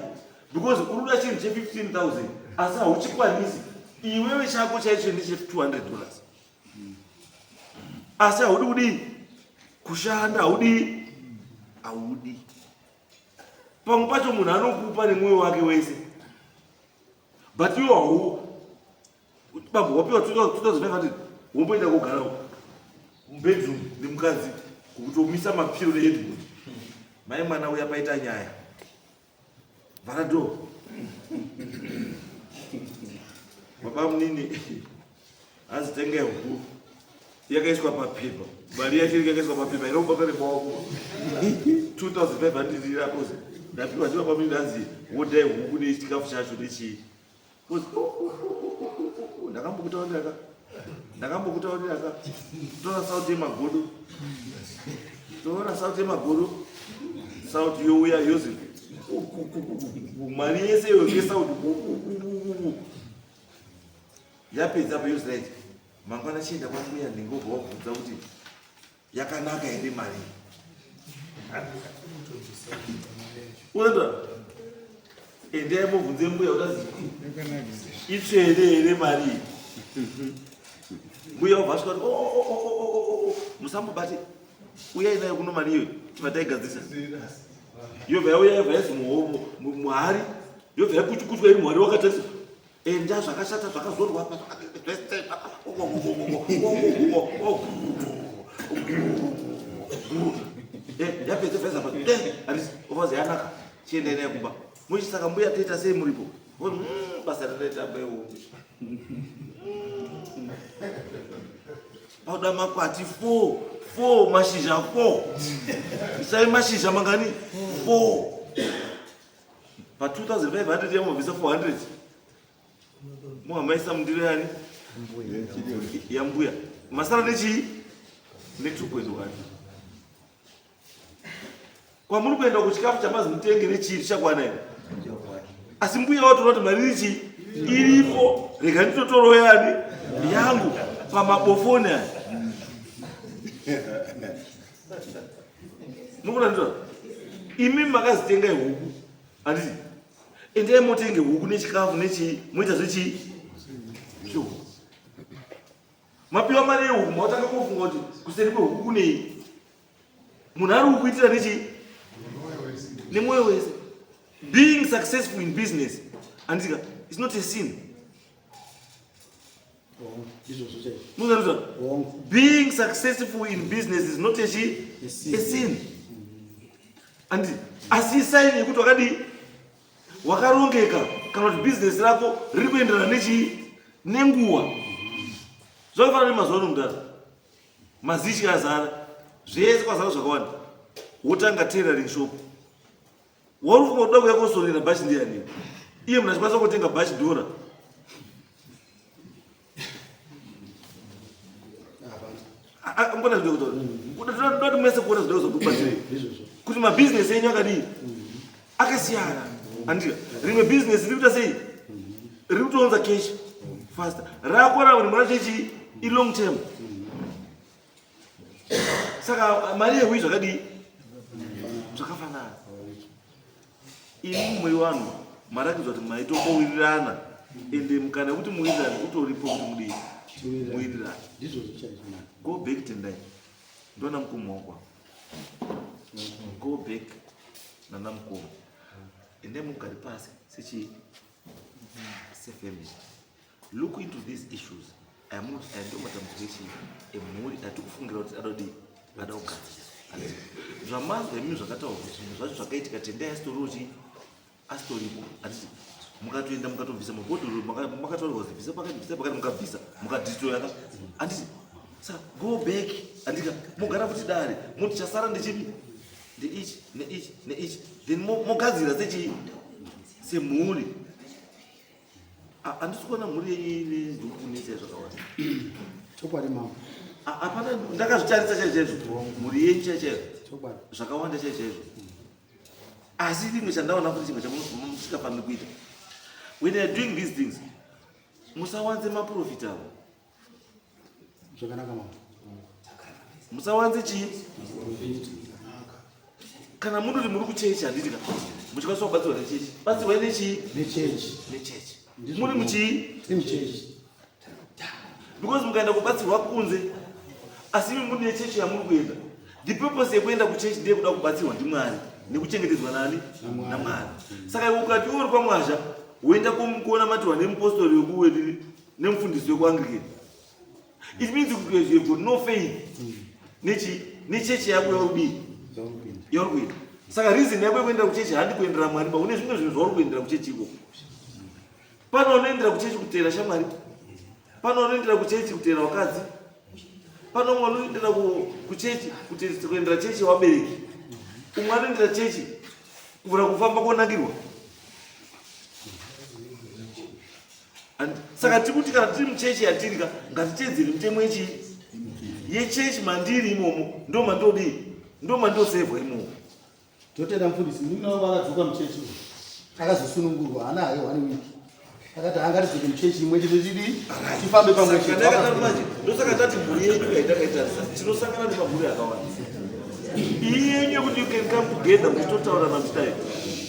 Because uri kuda chinhu che 15,000 asi hauchikwanisi. Iwewe chako chaicho ndeche 200 dollars. Asi haudi kudii? Kushanda haudi? Haudi. Pamwe pacho munhu anokupa nemwoyo wake wese. But iwe hau bambo wapiwa 2500 womboenda kogara mubedroom nemukadzi kukutomisa mapiro neheadboard. Mai mwana uya paita nyaya. Vhara door. Baba munini hanzi tengai huku yakaiswa papepa mari yacho inenge yakaiswa papepa inobata nemaoko 2500 irakoze ndapiwa ndibaba munini hanzi wodai huku nechikafu chacho nechii ndakambokutaurira ka ndakambokutaurira ka tora sauti yemagodo tora sauti yemagodo sauti youya yozi mari yese iyo yesauti yapedza apo yozi right mangwana chienda kwambuya ndinge wobva wabvunza kuti yakanaka here mari unoita endai mubvunze mbuya kuti itsvene here mari mbuya wobva asvika kuti oh, oh, oh, musambobate uyai nayo kuno mari iyoyo tibva taigadzirisa yobva yauya yobva yazi muhari yobva yakuchukutwa iri muhari wakatarisa Enda zvakashata zvakazorwa apa yapedza feza pa handisi ofazi yanaka chiendai naye kumba muchisaka mbuya toita sei muripo hmm, basa rinoita mbeu pauda makwati 4 4 mashizha 4 isai mashizha mangani 4 pa 2500 yamobvisa 400 muhamaisa mundiro yani yambuya masara nechii ne 2.1 kwamuri kuenda kuchikafu chamazi mutenge nechii tichakwana here asi mbuya watoona kuti mari ichii iripo rega nditotoro yani yangu pamabofoni aya mukuona ndizvo imi makazitenga huku handiti endai motenge huku nechikafu nechii moita zvechii zvehuku mapiwa mari yehuku maotanga kufunga kuti kuseri kwehuku kunei munhu ari kukuitira nechii nemwoyo wese being successful in business handitika it's not a sin Being successful in business is not a, a sin. And asi sign yekuti wakadii wakarongeka kana kuti business rako riri kuenderana nechii nenguva zvakafanana nemazuva ano mudara mazityi azara zvese kwazara zvakawanda wotanga tailoring shop Wauri kufunga kuda kuuya kosonera bhachi ndiyani? Iye munhu achikwanisa kutenga bhachi dhora. Mbona zvinoda kutaura? Kuda kuti mese kuona zvinoda kuzokubatsirei. Kuti mabhizinesi enyu akadii? Akasiyana. Andika. Rimwe bhizinesi riri kuita sei? Riri kutounza cash faster. Rako ravo rimwe racho ichi i long term. Saka mari yehui zvakadii? Zvakafanana. Imi muri vanhu marakidzwa kuti maitombowirirana ende mukana wekuti muwirirane utoripo kuti mudii muwirirane. Go back Tendai. Ndona mukoma wako. Go back nana mukoma. Ende mugare pasi sechii? Sefamily. Look into these issues. Aya aya ndio matambudziko echii emhuri atikufungira kuti adodii ada kugadziriswa. Zvamanzwa imimi zvakataurwa zvimwe zvacho zvakaitika Tendai asitoriwo chii asitoripo handiti mukatoenda mukatobvisa mabhodhoro makataurirwa kuti bvisa pakati bvisa pakati mukabvisa mukadistroya ka handiti sa go back handika mogara futi dare moti chasara ndechipi ndeichi neichi neichi then mogadzira sechii semhuri Handisi kuona mhuri yenyu ine zvokunetsa zvakawanda. Chokwadi mama. Hapana ndakazvitarisa chaizvo chaizvo mhuri yenyu chaizvo chaizvo. Chokwadi. Zvakawanda chaizvo chaizvo. Asi rimwe chandaona kuti chimwe chamusingafaniri kuita. When you are doing these things, Musawanze maprofita avo. Zvakanaka mama. Musawanze chii? Kana munoti muri kuchechi handiti ka muchikwanisa kubatsirwa nechechi. Batsirwai nechii? Nechechi. Nechechi. Muri muchii? Tiri muchechi. Because mukaenda kubatsirwa kunze asi imi muri nechechi yamuri kuenda. The purpose yekuenda kuchechi ndeyekuda kubatsirwa ndiMwari nekuchengetedzwa nani? NaMwari. Saka iwe ukati iwe uri kwaMwazha woenda kuona matirwa nemupostori wekuwedini nemufundisi wekuAnglican. It means kuti you have got no faith nechi nechechi yako yauri yauri kuenda. Saka reason yako yekuendera kuchechi handi kuendera Mwari ba une zvimwe zvinhu zvauri kuendera kuchechi ikoko. Pano unoendera kuchechi kuteera shamwari. Pano unoendera kuchechi kuteera vakadzi. Pano umwe unoendera kuchechi kuendera chechi wabereki. Umwe anoendera chechi kuvhura kufamba konakirwa. Saka tiri kuti kana tiri muchechi yatiri ka ngatiteedzere mitemo yechii yechechi mandiri imomo ndo mandodii ndo mandosevhwa imomo. Totenda mufundisi, munin'ina wangu akadzoka muchechi umu. Akazosunungurwa, haana hake one week. Akati haangatidzoke muchechi imwe chete tidii tifambe pamwe chete. Ndakadaro manje ndosaka tati mhuri yedu yaitakaitarisa tinosangana nemamhuri akawanda. Iyi yenyu yekuti you can come together muchitotaurana muchidai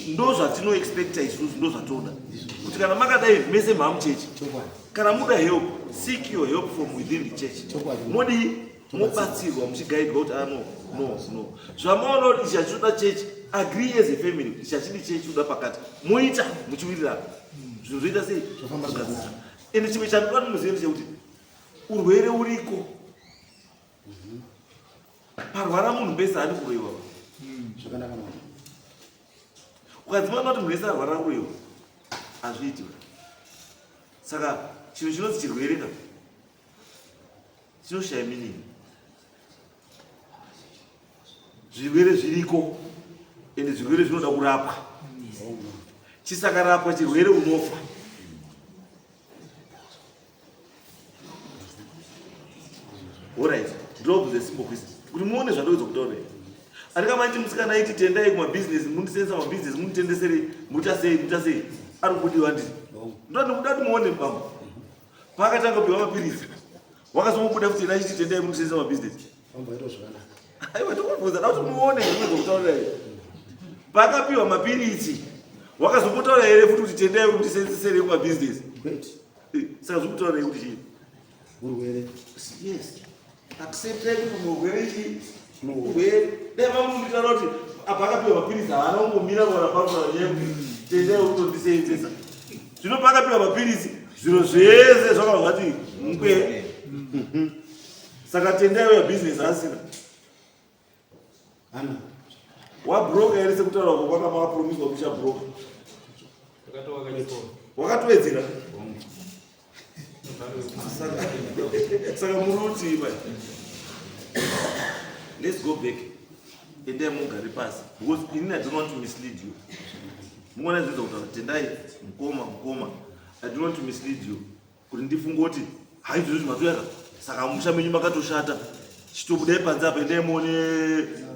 ndozvatinoexpecta isusu ndozvatoda kuti kana makadai mese mhamuchechi kana muda help seek your help from within the church modii mobatsirwa muchigaidwa kuti ah, no no no zvamaona kuti ichi hachitoda chechi agree as a family kuti ichi hachidi chechi uda pakati moita muchiwirirana zvinhu zvoita sei ende chimwe chandoda kuti muzive ndechekuti urwere uriko parwara munhu pese haadi kuroiwa ukadzimana kuti munhu wese arwara kuroiwa hazviitiwe saka chinhu chinonzi chirwere ka chinoshaya meaning zvirwere zviriko ende zvirwere zvinoda kurapwa chisakarapwa chirwere unofa Alright, drop the simple question kuti muone zvandoedza kutaura andikamanji musikana aiti tendai kumabhizinesi mundisensa mabhizinesi munditendeserei muita sei muita sei ari kubudiwa nditi ndoda kuti muone bambo paakatanga kupiwa mapiritsi wakazongobuda futi ena achiti tendai mundisensa mabhizinesi aiwa tokubvunza da kuti muone zvimwe zvokutaurira here paakapiwa mapiritsi wakazombotaura here futi kuti tendai mundisenseserei kumabhizinesi eh, saka zvokutaura kuti chii urwere yes acceptai kuti murwere chii urwere dai mamunditaura kuti apa akapiwa mapiritsi haana kungomira kuwana pakura nyaya yekuti tendai kutondisenzesa zvino paakapiwa mapiritsi zviro zvese zvakabva zvati mukwe saka tendai uya business asina Ana. Wabroka here sekutaura uko kwaka makapromiswa kuti uchabroka? Wakatowedzera? Saka muri kuti mai. Let's go back. Endai mugare pasi because inini I don't want to mislead you. Muona zvinoita kutaura tendai mukoma mukoma. I don't want to mislead you. kuti ndifunge kuti haizvozvi matoyaka saka musha menyu makatoshata chitobudai panze apa endai muone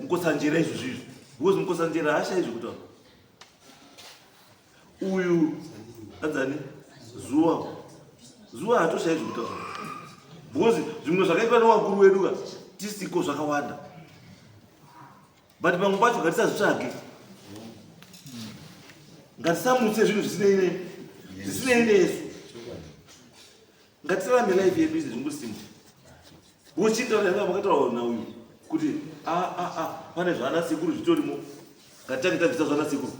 mukosanjera izvozvi izvi because mukosanjera haashayi zvekutaura uyu anzani zuva zuva haatoshayi zvekutaura because zvimwe zvakaitwa nevakuru vedu ka tisiko zvakawanda but pamwe pacho ngatisazvitsvage ngatisamutse zvinhu zvisinei zvisinei nesu ngatirame life yedu izvi zvingosimba uchitaura makataura nauyu kuti a ah, a ah, a ah, pane zvana sekuru zvitorimo ngatitange tabvisa zvana sekuru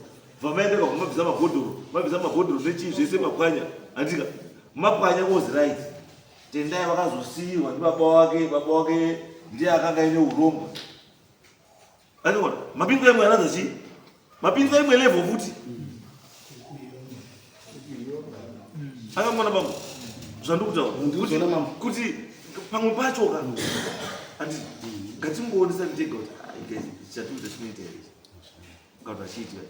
bva maenda kabva mabvisa mabhodhoro mabvisa mabhodhoro nechii zvese mapwanya handika mapwanya was right tendai vakazosiirwa ndibaba wake baba wake ndiye akanga aine urongwa Andikuona mapinza imwe ananza chii? Mapinza imwe level futi. Akamona baba. Zvandikutaura. Kuti pamwe pacho ka. Andi ngatimboonesa tega kuti ah guys chatuza chinoita here. Kana achiitika.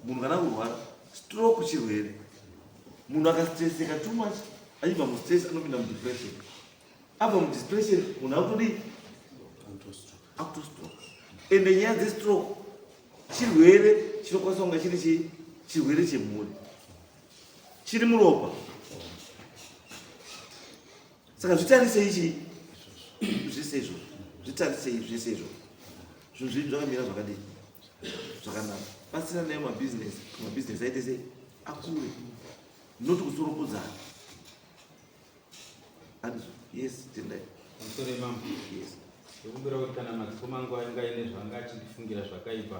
Munhu kana kurwara stroke chirwere. Munhu akastresseka too much achibva mustress anopinda mudepression. Abva mudepression munhu akutodii? Akutostroke. Ende nyaya dzestroke chirwere chinokwanisa kunge chiri chii? Chirwere chemhuri chiri muropa. Saka zvitarisei chii zvese izvozvo, zvitarisei zvese izvozvo. Zvinhu zvenyu zvakamira zvakadii? Zvakanaka. Batsiranai mabhizinesi, mabhizinesi aite sei? Akure. Not kutsoropodzana. Andizvo? Yes, tendai. Pamusoro imambo. Yes. Ndokumbira kuti kana madzikoma angu ainge aine zvaanga achindifungira zvakaipa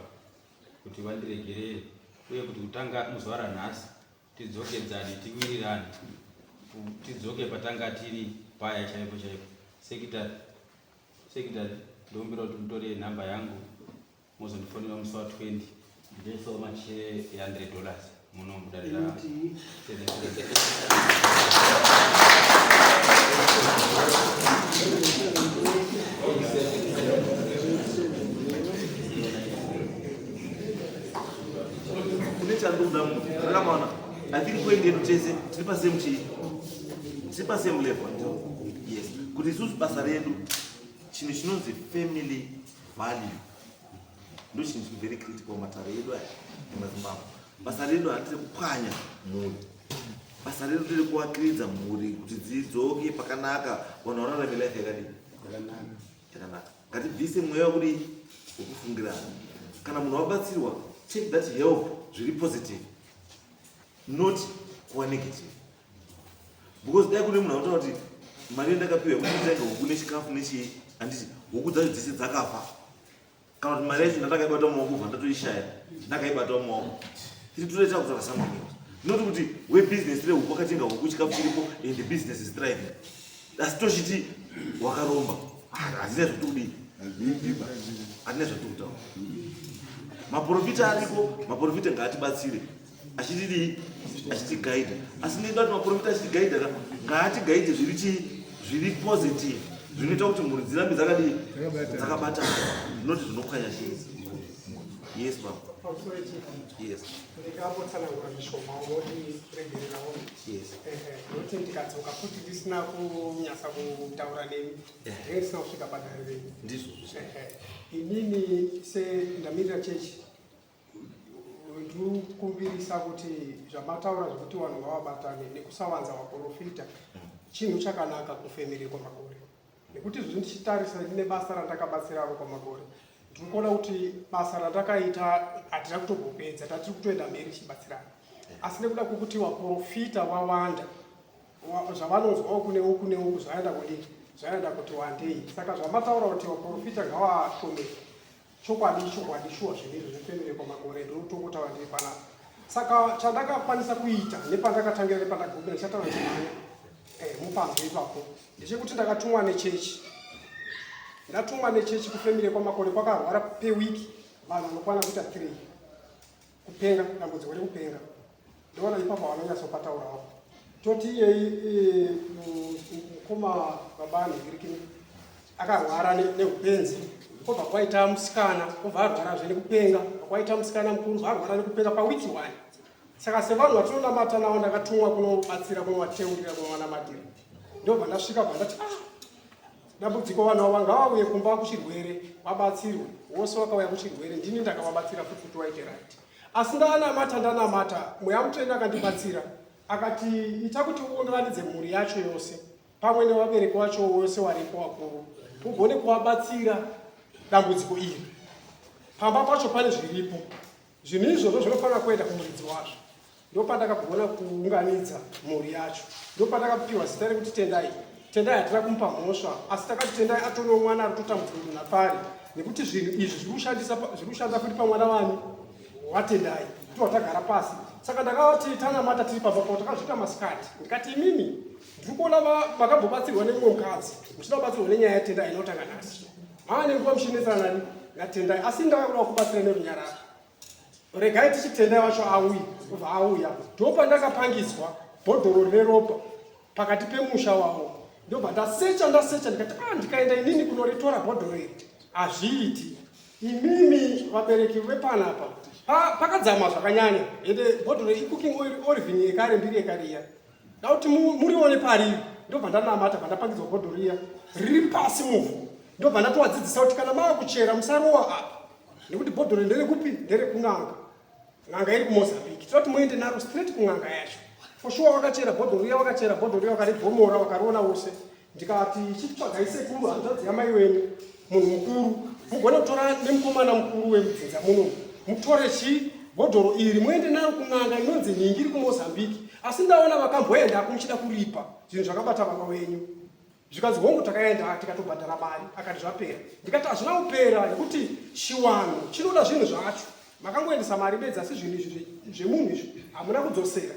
kuti vandiregerere uye kuti kutanga muzuva ranhasi tidzokedzane tiwirirane tidzoke patanga tiri paya chaipo chaipo. Sekitari, sekitari ndokumbira kuti mutore nhamba yangu mozondifonera musi wa 20 ndichaisawo mache e100 dollars muno mudare ra Kune chandikuda munhu rakamaona. I think point yedu tese tiri pa same chii? Tiri pa same level. Yes. Kuti isusu basa redu chinhu chinonzi family value ndochinhu chiri very critical matare edu aya emazimbabwe. Basa redu hatiri kupwanya mhuri. Basa redu riri kuvakiridza mhuri kuti dzidzoke pakanaka vanhu vararame life yakadii? Yakanaka. Ngatibvise mweya wekudii? Wekufungirana. Kana munhu wabatsirwa, take that help zviri positive, not kuva negative. Because dai kune munhu anotaura kuti mari yandakapiwa yekuti nditenge huku nechikafu nechii, handiti huku dzacho dzese dzakafa. Kana kuti mari yacho ndandakaibata mumaoko kubva ndatoishaya, ndakaibata mumaoko. Tiri totoita kutaura someone else. Not kuti webusiness rehuku wakatenga huku chikafu chiripo and the business is thriving. Asi tochiti wakaromba. Hazina zvatikudii. Hazina zvatikutaura. Maprofita ariko, maprofita ngaatibatsire. Achitidii? Achitigaidha. Asi ndinoda kuti maprofita achitigaidha ka ngaatigaidhe zviri chii? Zviri positive. Zvinoita kuti mhuri dzirambe dzakadii? Dzakabatana. Not zvinopwanya chii. Yes, baba. Yes. Ndingambotsanangura zvishoma wondiregererawo. Yes. Nokuti ndikadzoka futi ndisina kunyasa kutaura nemi ndinge ndisina kusvika padare renyu. Ndizvo. Inini sendamirira chechi ndikukumbirisa kuti zvamataura zvekuti vanhu ngavabatane nekusawanza vaprofita chinhu chakanaka kufemerekwa makore. Nekuti izvozvi ndichitarisa ndine basa randakabatsiravo kwamakore ndiri kuona kuti basa randakaita hatina kutombopedza, tatiri kutoenda mberi tichibatsirana, asi nekuda kwekuti vaprofita vawanda, zvavanonzwawo kune uku neuku zvaenda kudii, zvaenda kuti wandei. Saka zvamataura kuti vaprofita ngavashomeke, chokwadi chokwadi shuwa zvinhu izvi zvifemereko makore ndinotongotaura ndiri panapa. Saka chandakakwanisa kuita nepandakatangira nepandagumira ndichataura chimhanya mupanzwe ipapo ndechekuti ndakatumwa nechechi, ndatumwa nechechi kufemire kwamakore kwakarwara pewiki vanhu vanokwana kuita 3 kupenga, dambudziko rekupenga. Ndoona ipapo vanonyatsopataurawo toti iyei mukoma baba nhingirikini akarwara neupenzi, kwobva kwaita musikana kwobva arwarazve nekupenga, kwaita musikana mukuru arwara nekupenga pawiki 1. Saka sevanhu vatinonamata navo ndakatumwa kunobatsira, kunovateurira, kunovanamatira. Ndobva ndasvika bva ndati dambudziko vanhu ava ngavauye kumba kuchirwere vabatsirwe. Wose vakauya kuchirwere ndini ndakavabatsira futi kuti waite right. Asi ndanamata ndanamata mweya mutsvene akandibatsira akati ita kuti uunganidze mhuri yacho yose pamwe nevabereki vacho wose waripo vakuru ugone kuvabatsira dambudziko iri. Pamba pacho pane zviripo, zvinhu izvozvo zvinofanira kuenda kumuridzi wazvo. Ndopandakagona kuunganidza mhuri yacho, ndopandakapiwa zita rekuti Tendai. Tendai hatina kumupa mhosva, asi takati Tendai atoriwo mwana ari kutotambudzika kuti napari, nekuti zvinhu izvi zviri kushanda futi pamwana wani waTendai, ndiwo tagara pasi. Saka ndakavati tanamata tiri pamba pavo, takazviita masikati. Ndikati imimi ndiri kuona makambobatsirwa nemumwe mukadzi, muchida kubatsirwa nenyaya yaTendai inotanga nhasi. Mava nenguva muchinetsana nani naTendai, asi ndakakuda kubatsira nerunyararo. Regai tichitendai wacho auye, obva auya. Ndopandakapangidzwa bhodhoro rine ropa pakati pemusha wavo. Ndobva ndasecha ndasecha ndikati ndikaenda inini kunoritora bhodhoro iri hazviiti. Imimi vabereki vepanapa pakadzama zvakanyanya, ende bhodhoro icooking oil oriving yekare mbiri yekare iya. Da kuti murione pariri. Ndobva ndanamata bva ndapangidzwa bhodhoro riya riri pasi muvhu. Ndobva ndatovadzidzisa kuti kana mava kuchera musarowa apa, nekuti bhodhoro nderekupi? Nderekun'anga. N'anga iri kuMozambique. Tinoda kuti muende naro straight kun'anga yacho. For sure wakachera bhodhoro riya, wakachera bhodhoro riya, wakaribhomora, wakariona wose. Ndikati chitsvagai sekuru hanzvadzi yamai wenyu munhu mukuru mugone kutora nemukomana mukuru wemudzinza muno mutore chi bhodhoro iri muende naro kun'anga inonzi nhingi iri kumozambique asi ndaona vakamboendako muchida kuripa zvinhu zvakabata baba wenyu zvikanzi hongu takaenda tikatobhadhara mari akati zvapera ndikati hazvina kupera nekuti chiwanhu chinoda zvinhu zvacho makangoendesa mari bedzi asi zvinhu izvi zvemunhu izvi hamuna kudzosera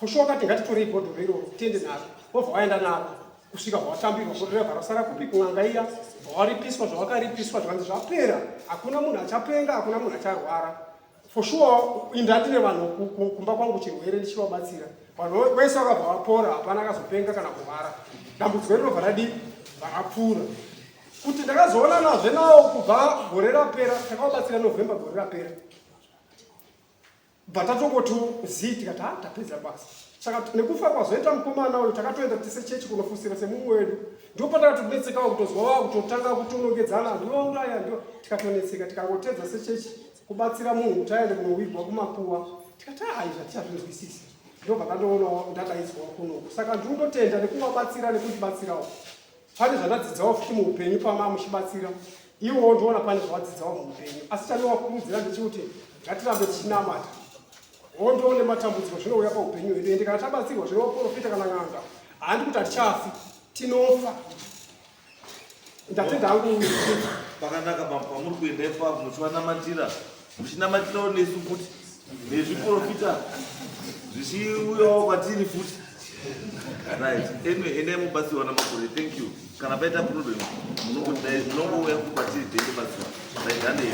For sure wakati ngatitorei bhodhoro iroro tiende naro wobva waenda naro kusvika zvawatambirwa bhodhoro rabva rasara kupi kun'anga iya bva waripiswa zvawakaripiswa zvikanzi zvapera hakuna munhu achapenga hakuna munhu acharwara. For sure inda ndine vanhu kumba kwangu chirwere ndichivabatsira vanhu vese vakabva vapora hapana akazopenga kana kurwara dambudziko rinobva radii varapfuura kuti ndakazoonanazve nawo kubva gore rapera takavabatsira November gore rapera bva tatongoti zii tikati ha tapedza basa. Saka nekufa kwazoita mukomana uyu takatoenda tise chechi kunofusira semumwe wedu ndipo patakatokunetsekawo kutozwa wava kutotanga kutonongedzana ndiwauraya ndio tikatonetseka tikangotedza sechechi kubatsira munhu kuti aende kunowigwa kumakuwa tikati hai zvatichazvinzwisisa ndobva tandoonawo ndadaidzwawo kunoku saka ndinototenda nekuvabatsira nekundibatsirawo pane zvandadzidzawo futi muupenyu pama muchibatsira iwowo ndoona pane zvawadzidzawo muupenyu asi chandinovakurudzira ndechekuti ngatirambe tichinamata hondo nematambudziko zvinouya paupenyu hwedu ende kana tabatsirwa zvinovaprofita kana n'anga handi kuti hatichafi tinofa ndatenda hangu. Pakanaka pamuri kuenda ipapo muchivanamatira muchinamatirawo nesu futi nezviprofita zvichiuyawo kwatiri futi. Right, anyway, endai mubatsirwa namakore. Thank you. Kana paita problem munongouya kwatiri tendobatsirwa. Right, handei.